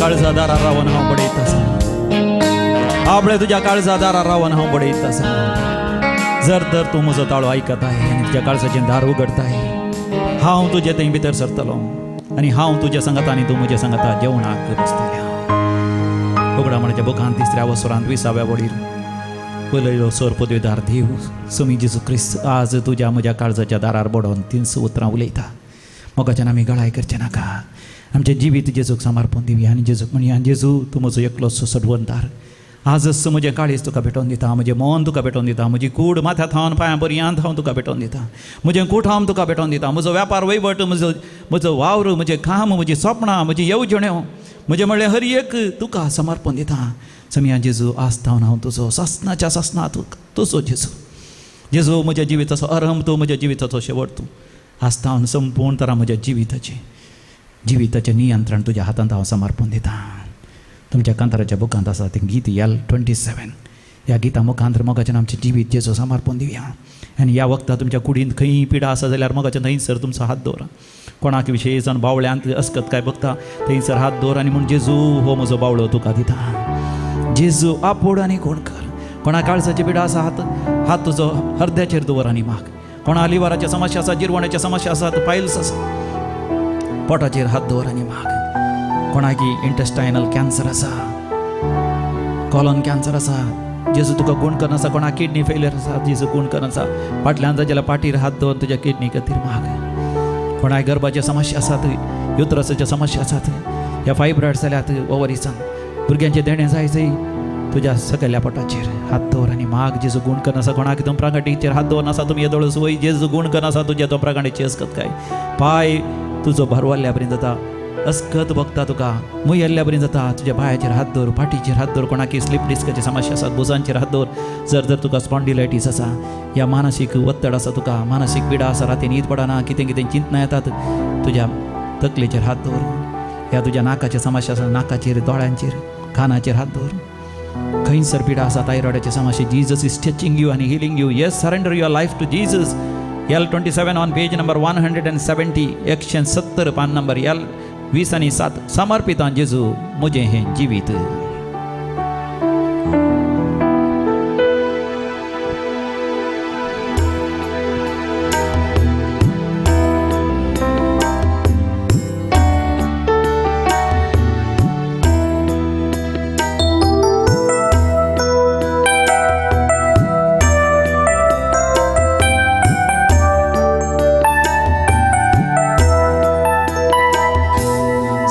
Speaker 2: काळजा दारार रावन हांव बडयत आसा. आपले तुज्या काळजा दारार रावन हांव बडयत आसा. जर तर तूं म्हजो ताळो आयकत आहे आनी तुज्या काळजाचें दार उगडताय, हांव तुजे थंय भितर सरतलो आनी हांव तुज्या सांगाता आनी तूं म्हज्या सांगाता जेवणाक बसतल्या. उगडा म्हणच्या बुकांत तिसऱ्या वसरांत 20व्या वडीर उलयलो सोर पदवीदार देव सुमी जेजू क्रिस्त आज तुज्या म्हज्या काळजाच्या दारार बडोवन 300 उतरां उलयता. मोगाच्यान आमी गळाय करचें नाका. आमचें जिवीत जेजूक समर्पण दिवया आनी जेजूक म्हणया, जेजू तूं म्हजो एकलो सोडवणदार. आजच म्हजें काळीज तुका भेटोवन दिता, म्हजें मन तुका भेटोवन दिता, म्हजी कूड माथ्या थावन पांयां पर्यंत हांव तुका भेटोवन दिता, म्हजें कुठाम तुका भेटोवन दिता, म्हजो व्यापार वयवट, म्हजो वावर, म्हजें काम, म्हजी सपनां, म्हजी येवजण्यो, म्हजें म्हणलें हर एक तुका समर्पण दिता. समिया जेजू, आज थावन हांव तुजो सासनाच्या सासना तुजो जेजू. जेजू म्हज्या जिविताचो अरंभ तूं, म्हज्या जिविताचो शेवट तूं. आज थावन संपूर्ण तरा म्हज्या जिविताचें नियंत्रण तुज्या हातांत हांव समर्पण दिता. तुमच्या कांताराच्या बुकांत आसा तें गीत L27. ह्या गिता मुखांत मोगाच्यान आमचें जिवीत जेजू समर्पण दिवया. आनी ह्या वखदां तुमच्या कुडींत खंय पिडा आसा जाल्यार मोगाच्यान थंयसर तुमचो हात दवर. कोणाक विशय जावन बावळ्यांत अस्कत काय बघता थंयसर हात दवर आनी म्हूण जेजू हो म्हजो बावळो तुका दिता. जेजू आपोड आनी कोण कर. कोणा काळजाची पिडा आसा हात तुजो हरद्याचेर दवर आनी माग. कोणा लिवराच्या समस्या आसा, जिरवण्याच्या समस्या आसात, पायल्स आसा, पोटाचेर हात दवर आनी माग. कोणाकी इंटेस्टायनल कॅन्सर आसा, कॉलन कॅन्सर आसा, जेजू तुका गुण करना आसा. कोणा किडनी फेलियर आसा, जेजू गुण करना आसा. फाटल्यान जाय जाल्यार पाटीर हात दवर तुज्या किडनी खातीर माग. कोणाक गर्भाच्या समस्या आसात, युत्रसाच्या समस्या आसात, ह्या फायब्रॉयड जाल्यात ओवरीसान, भुरग्यांचें देणें जाय जाय तुज्या सकयल्या पोटाचेर हात दवर आनी माग. जेजू गुण करना आसा. कोणाक दोंपरागांठीचेर हात दवर आसा, तुमी येदोळ वय जेजू गुण करना आसा तुज्या दोंपरागांठीची अस्कत काय पांय तुजो भरवल्ल्या बरीन जाता, अस्कत बघता तुका मुयेल्ल्या बरीन जाता. तुज्या पांयाचेर हात दवर, फाटीचेर हात दवर. कोणाकी स्लीप डिस्काची समस्या आसात, भुजांचेर हात दवर. जर जर तुका स्पॉन्डिलायटीस आसा या मानसीक वत्तड आसा, तुका मानसीक पिडा आसा, राती न्हीद पडना, कितें कितें चिंतना येतात, तुज्या तकलेचेर हात दवर. ह्या तुज्या नाकाचे समस्या आसा, नाकाचेर, दोळ्यांचेर, कानाचेर हात दवर. खंयसर पिडा आसा, थायरॉयडाचे समस्या, Jesus is touching you आनी healing you. Yes, surrender your life to Jesus. L27 on page number 170, 170 पान नंबर L27. समर्पितां जेजू म्हजें हें जिवीत.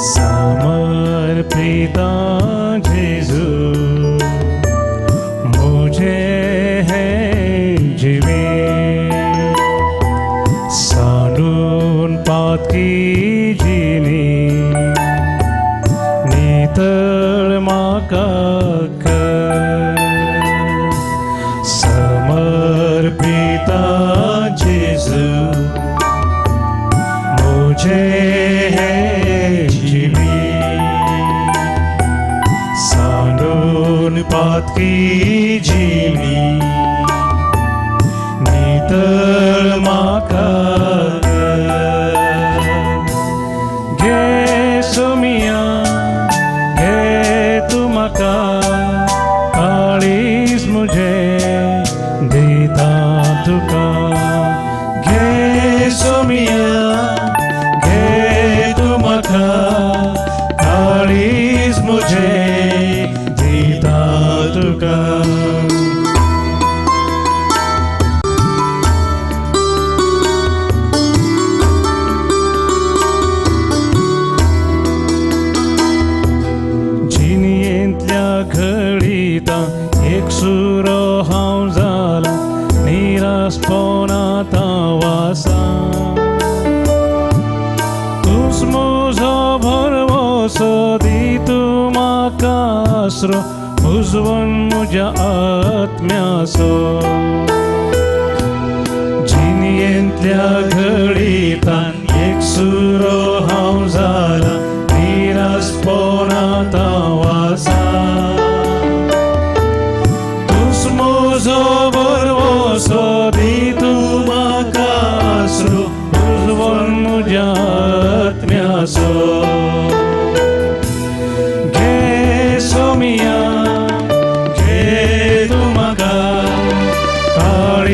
Speaker 3: समर्पिता जेजू मुझे है जीवे, सांडून पातकी जिणी नितळ म्हाका कर. समर्पिता जेजू मुझे है जीवी, सांडून पातकी जिणी नितळ म्हाका कर. घे सोमिया घे तूं म्हाका काळीज म्हजें दिता तुका. घे सोमिया घे तूं म्हाका काळीज म्हजें दिता तुका. जिणेंतल्या घडिता एक सुरो हांव जाला, निरासपणांत हांव आसा. तूंच म्हजो भरवंसो दी तूं म्हाका आसरो, उजवण म्हज्या आत्म्याचो. जिणेंतल्या घडितान एक सुरो हांव जाला, निरासपणांत हांव आसा. तूंच म्हजो भरवंसो दी तूं म्हाका आसरो, उजवण म्हज्या आत्म्याचो.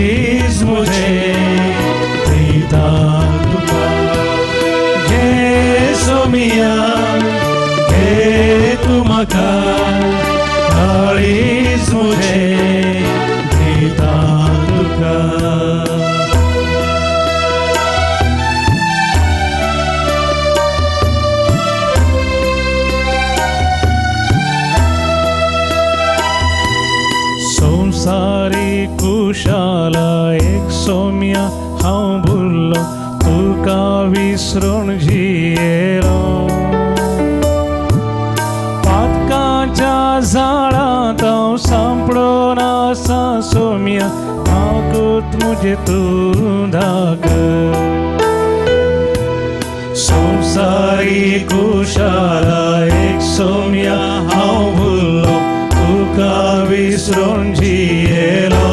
Speaker 3: काळीज मुझे दिता तुका. घे सोमिया, घे तूं म्हाका, काळीज मुझे दिता तुका. संसारी कुशाला एक सोम्या हांव भुल्लो, तुका विसरून जियेलो. पातकाच्या झाडांत हांव सांपडून आसा सोम्या, ताकत मुजे तूं दाखय. संसारी कुशाला एक सोम्या हांव भुल्लो, तुका विसरून जियेलो.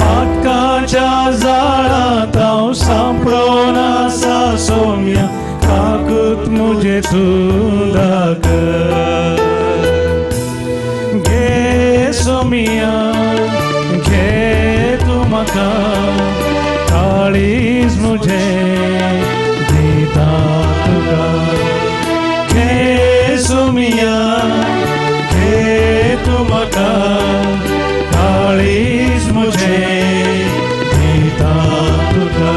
Speaker 3: पातकाच्या जाळांत हांव सांपडून आसा सोम्या, ताकत मुजे तूं दाखय. घे सोमिया, घे तूं म्हाका, काळीज मुझे दिता तुका. घे सोमिया, घे तूं म्हाका, काळीज मुझे दिता तुका.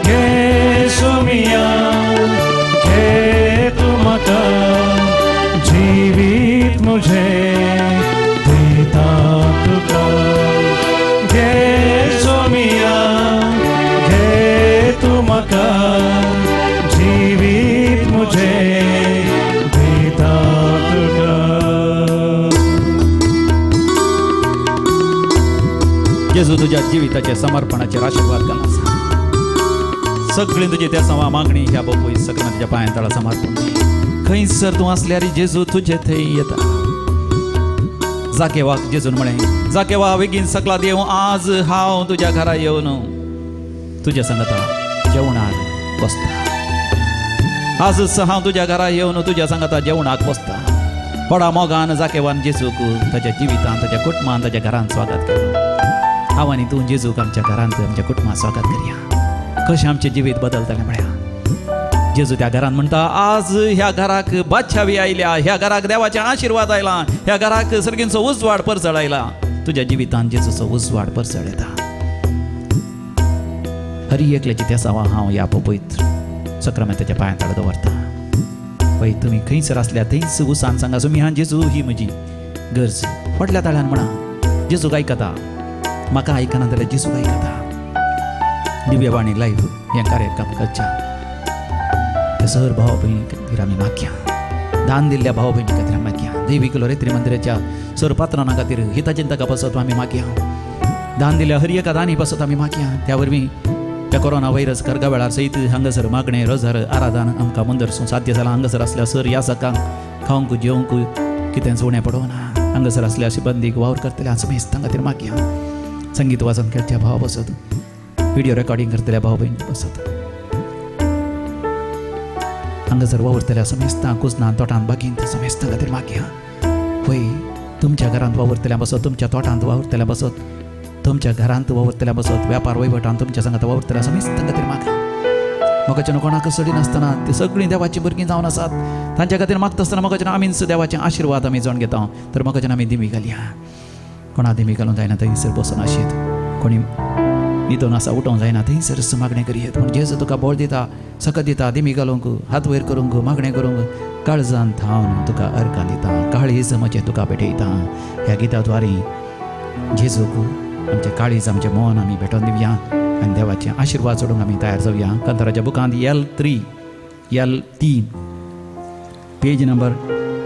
Speaker 3: घे सोमिया, घे तूं म्हाका, जिवीत मुझे दिता तुका. घे सोमिया, घे तूं म्हाका, जिवीत मुझे दिता तुका.
Speaker 2: जेजू तुज्या जिविताचे समर्पणाचेर आशिर्वाद घालून आसा. सगळीं तुजी त्या सवा मागणी ह्या बापूय सगळ्यां तुज्या पांयां तळा समर्पण. खंयसर तूं आसल्यार जेजू तुजे थंय येता. जाकेवाक जेजून म्हळें, जाकेवा बेगीन सकला देव, आज हांव तुज्या घरा येवन तुज्या सांगता जेवणाक बसता. आजच हांव तुज्या घरा येवन तुज्या सांगता जेवणाक बसता. व्हडा मोगान जाकेवान जेजूक ताच्या जिवितान, ताच्या कुटुंबान, ताच्या घरान स्वागत केलें. हांव आनी तूं जेजूक आमच्या घरांत, आमच्या कुटुंबात स्वागत करया. कशें आमचें जिवीत बदलतलें म्हळ्या जेजू त्या घरान म्हणटा, आज ह्या घराक बादशावी आयल्या, ह्या घराक देवाचे आशिर्वाद आयला, ह्या घराक सर्गींचो उजवाड परजळ आयला. तुज्या जिवितान जेजूचो उजवाड परजळ येता. हरी एकल्याची त्या सवा हांव ह्या पवित्र सक्रामेंताच्या पांयां तळा दवरता. पळय तुमी खंयसर आसल्या थंयच उसान सांगा, सुमी हा जेजू ही म्हजी गरज. व्हडल्या ताळ्यान म्हणा, जेजूक आयकता. म्हाका आयकना जाल्यार जेजूक आयकता. दिव्यवाणी लायव्ह हें कार्यक्रम करच्या ते सर भाव भयणी खातीर आमी मागया, दान दिल्ल्या भाव भयणी खातीर आमी मागया, दैवीक लोरेत्री मंदिराच्या सर पात्रां खातीर हितचिंतका पासत आमी मागया, दान दिल्ल्या हर एका दानी पासत आमी मागया. त्या वरवीं त्या कोरोना व्हायरस करगा वेळार सयत हांगासर मागणें रोजार आराधन आमकां मुंदर साध्य जालां. हांगासर आसल्या सर ह्या सकांक खावंक जेवंक कितेंच उणें पडोना. हांगासर आसल्या शिबंदीक वावर करतल्या समेस्तां खातीर मागया. संगीत वाजन खेळच्या भाव बसत, व्हिडिओ रेकॉर्डिंग करतल्या भाव भयणी बसत, हांगासर वावुरतल्या समेस्तां कुजनान तोटान बागींत समेस्तां खातीर मागया. पळय तुमच्या घरांत वावुरतल्या बसत, तुमच्या तोटांत वावुरतल्या बसत, तुमच्या घरांत वावुरतल्या बसत, व्यापार वहिवटान तुमच्या सांगात वावुरतल्या समेस्तां खातीर मागा. मगाच्यान कोणाक सडिनासतना ती सगळीं देवाचीं भुरगीं जावन आसात. तांच्या खातीर मागता आसतना मगाच्यान आमीच देवाचे आशिर्वाद आमी जावन घेता. तर मगाच्यान आमी दिमी घालया. कोणा दिमी घालूंक जायना थंयसर बसून आशेत, कोणी न्हिदून आसा उठोवंक जायना थंयसर मागणें करयेत. पूण जेजू तुका बळ दिता, सकत दिता, दिमी घालूंक, हात वयर करूंक, मागणें करूंक, काळजान थावन तुका अर्गां दिता, काळीज म्हजें तुका भेटयता. ह्या गिता द्वारे जेजूक आमचें काळीज, आमचें मन आमी भेटोवन दिवया आनी देवाचे आशिर्वाद सोडूंक आमी तयार जावया. कांताराच्या बुकांत L3 L3 page number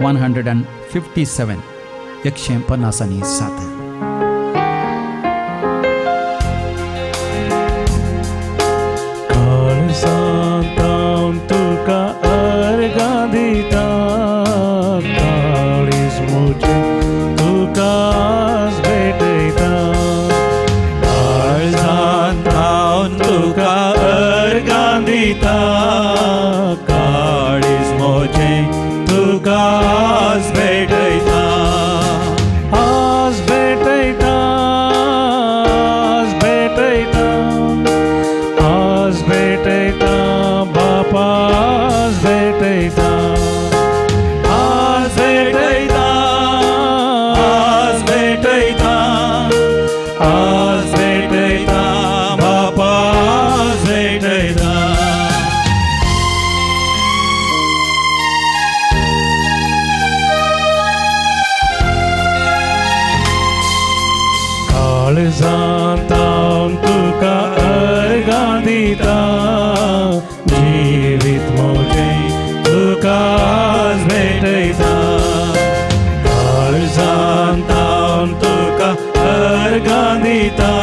Speaker 2: 157 157.
Speaker 3: काळजांत हांव तुका अर्गां दिता, काळीज म्हजें तुका आज भेटयता. काळजांत हांव तुका अर्गां दिता, काळीज म्हजें तुका आज भेटयता. आज भेटयता, काळजांत हांव तुका अर्गां दिता, जिवीत म्हजें तुका आज भेटयता. काळजांत हांव तुका अर्गां दिता,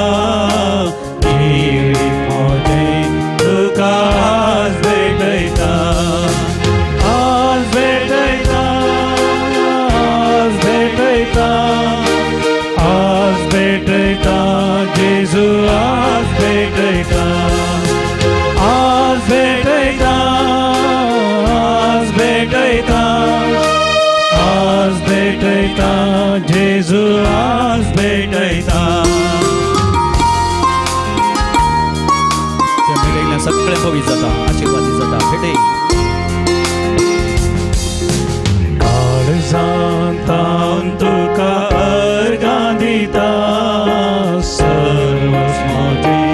Speaker 3: जिवीत म्हजें तुका आज भेटयता. आज भेटयता, आज भेटयता, आज भेटयता जेजू, आज भेटयता. आज भेटयता, आज भेटयता, आज भेटयता जेजू, आज भेटयता.
Speaker 2: त्या भेटयल्ल्यान सगळें पवित्र जाता, आशिर्वादी जाता. भेटय.
Speaker 3: काळजांत हांव तुका अर्गां दिता, सर्वस्व म्हजें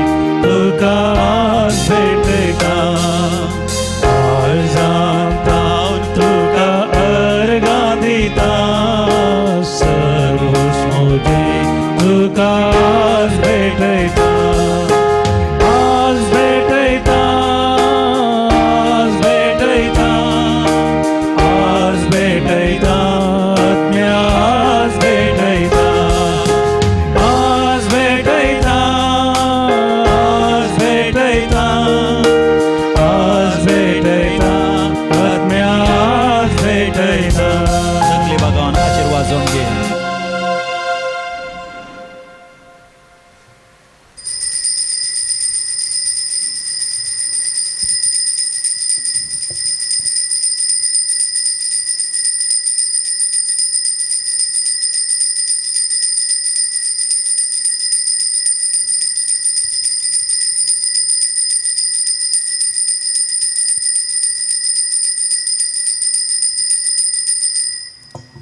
Speaker 3: तुका आज भेटयता. काळजांत हांव तुका अर्गां दिता, सर्वस्व म्हजें तुका आज भेटयता. आज भेटयता, आज भेटयता, आज भेटयता आत्म्या, आज भेटयता. आज भेटयता, आज भेटयता, आज भेटयता आत्म्या, आज भेटयता.
Speaker 2: सगळे भगवान आशिर्वाद जावन घे.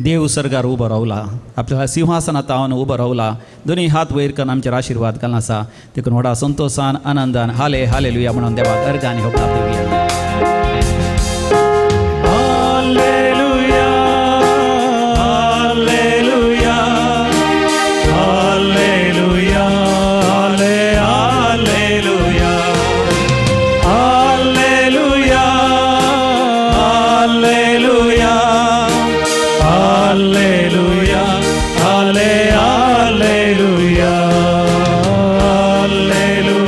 Speaker 2: देव सर्गार उबो रावला, आपल्या सिंहासनात हांव उबो रावला, दोन्ही हात वयर करून आमचेर आशिर्वाद घालून आसा. देखून व्हडा संतोशान आनंदान हाले हालेलुया म्हणून देवाक अर्गांनी होपलाप दिवया.
Speaker 3: Hallelujah, hallelujah, hallelujah, hallelujah, hallelujah, hallelujah, hallelujah, hallelujah, hallelujah,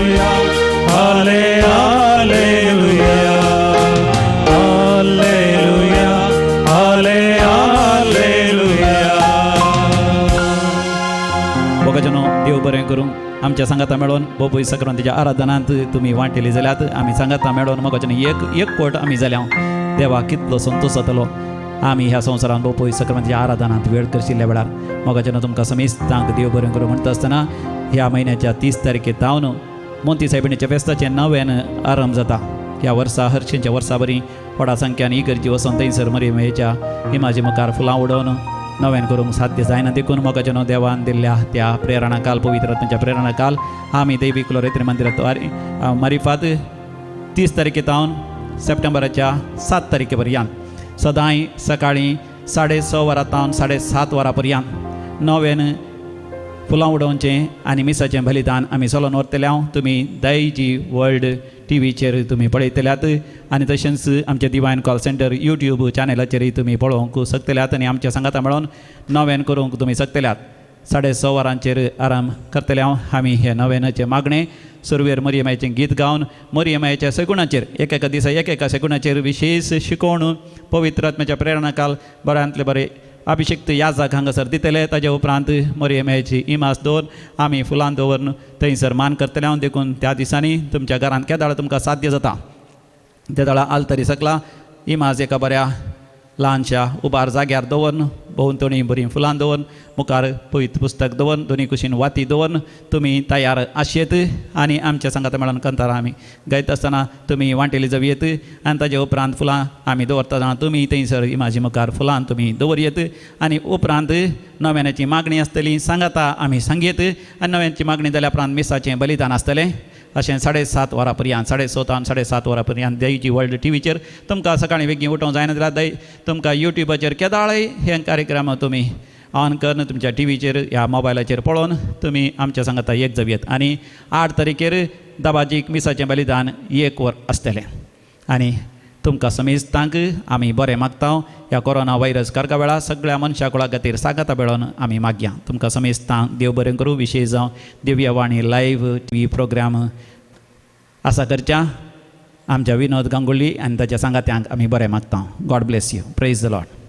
Speaker 3: hallelujah, hallelujah, hallelujah.
Speaker 2: भोगाजनो देव बरें करूं. आमच्या सांगाता मेळोन बोबोय सक्रांतीच्या आराधनांत तुमी वांटेली जाल्यात. आमी सांगाता मेळोन मोगाच्यान एक एक कोट आमी जाल्या. देवा कितलो संतोश जातलो आमी ह्या संवसारांत बोपोय सक्रांतीच्या आराधनांत वेळ करशिल्ल्या वेळार. मोगाच्यान तुमकां समेस्तांक देव बरें करूं म्हणटा आसतना ह्या म्हयन्याच्या 30 तारखे तावन मोंती सायबिणीच्या फेस्ताचें नव्यान आरंभ जाता. ह्या वर्सा हर्शींच्या वर्सा बरी व्हडा संख्यान इगर्जी वचोन थंयसर मरियमाच्या इमाजी मुखार फुलां उडोवन नव्यान करूंक साध्य जायना. देखून मोगाच्यान देवान दिल्ल्या त्या प्रेरणा काल, पवित्र आत्म्याच्या प्रेरणा काल आमी दैवी कुलोरेत्री मंदिरात मारिफात 30 तारखे तावन सप्टेंबराच्या 7 तारखे पर्यंत सदांय सकाळीं 6:30 वरां तावन 7:30 वरां पर्यंत नव्यान फुलां उडोवचें आनी मिसाचें बलिदान आमी चलोवन व्हरतले. हांव तुमी दायजी वर्ल्ड टी व्हीचेर तुमी पळयतल्यात आनी तशेंच आमचें डिवायन कॉल सेंटर यूट्यूब चॅनलाचेरय तुमी पळोवंक शकतल्यात आनी आमच्या सांगाता मेळोवन नव्यान करूंक तुमी शकतल्यात. 6:30 वरांचेर आराम करतले हांव. आमी हे नव्यानाचें मागणें सुरवेर मरियमायचें गीत गावन मरियमायच्या सगुणाचेर एकेका दिसा एकेका सगुणाचेर विशेश शिकोवन पवित्र आत्म्याच्या प्रेरणा काल बऱ्यांतले बरे अभिषेक्त याजाक हांगासर दितले. ताजे उपरांत मरियमायची इमाज दवरून आमी फुलां दवरून थंयसर मान करतले हांव. देखून त्या दिसांनी तुमच्या घरांत केदाळ तुमकां साध्य जाता तेदाळा आलतरी सकला इमाज एका बऱ्या ल्हानशा उबार जाग्यार दवरून भोंवतणी बरीं फुलां दवरून मुखार पवित्र पुस्तक दवरून दोनी कुशीन वाती दवरून तुमी तयार आशेत आनी आमच्या सांगाता मेळोन कंतारां आमी गायता आसतना तुमी वांटेली जावयेत आनी ताजे उपरांत फुलां आमी दवरतना तुमी थंयसर इमाजी मुखार फुलां तुमी दवरयेत आनी उपरांत नव्यानाची मागणी आसतली सांगाता आमी सांगयेत आनी नव्याची मागणी जाल्या उपरांत मिसाचें बलिदान आसतलें. अशें 7:30 वरां पर्यंत 6:30 तावन 7:30 वरां पर्यंत दयची वर्ल्ड टी व्हीचेर तुमकां सकाळीं बेगीन उठोवंक जायना जाल्यार दय तुमकां यूट्यूबाचेर केदाळय हे कार्यक्रम तुमी ऑन करून तुमच्या टी व्हीचेर ह्या मोबायलाचेर पळोवन तुमी आमच्या सांगाता एक जावयेत. आनी 8 तारखेर दबाजीक मिसाचें बलिदान 1 वर आसतलें. आनी तुमकां समेस्तांक आमी बरें मागता. ह्या कोरोना व्हायरस कारका वेळार सगळ्या मनशा कुळा खातीर सांगाता मेळोवन आमी मागया. तुमकां समेस्तांक देव बरें करूं. विशेश जावं Divyavani live T V programme आसा करच्या आमच्या विनोद गांगुली आनी ताच्या सांगात्यांक आमी बरें मागता. God bless you. Praise the Lord.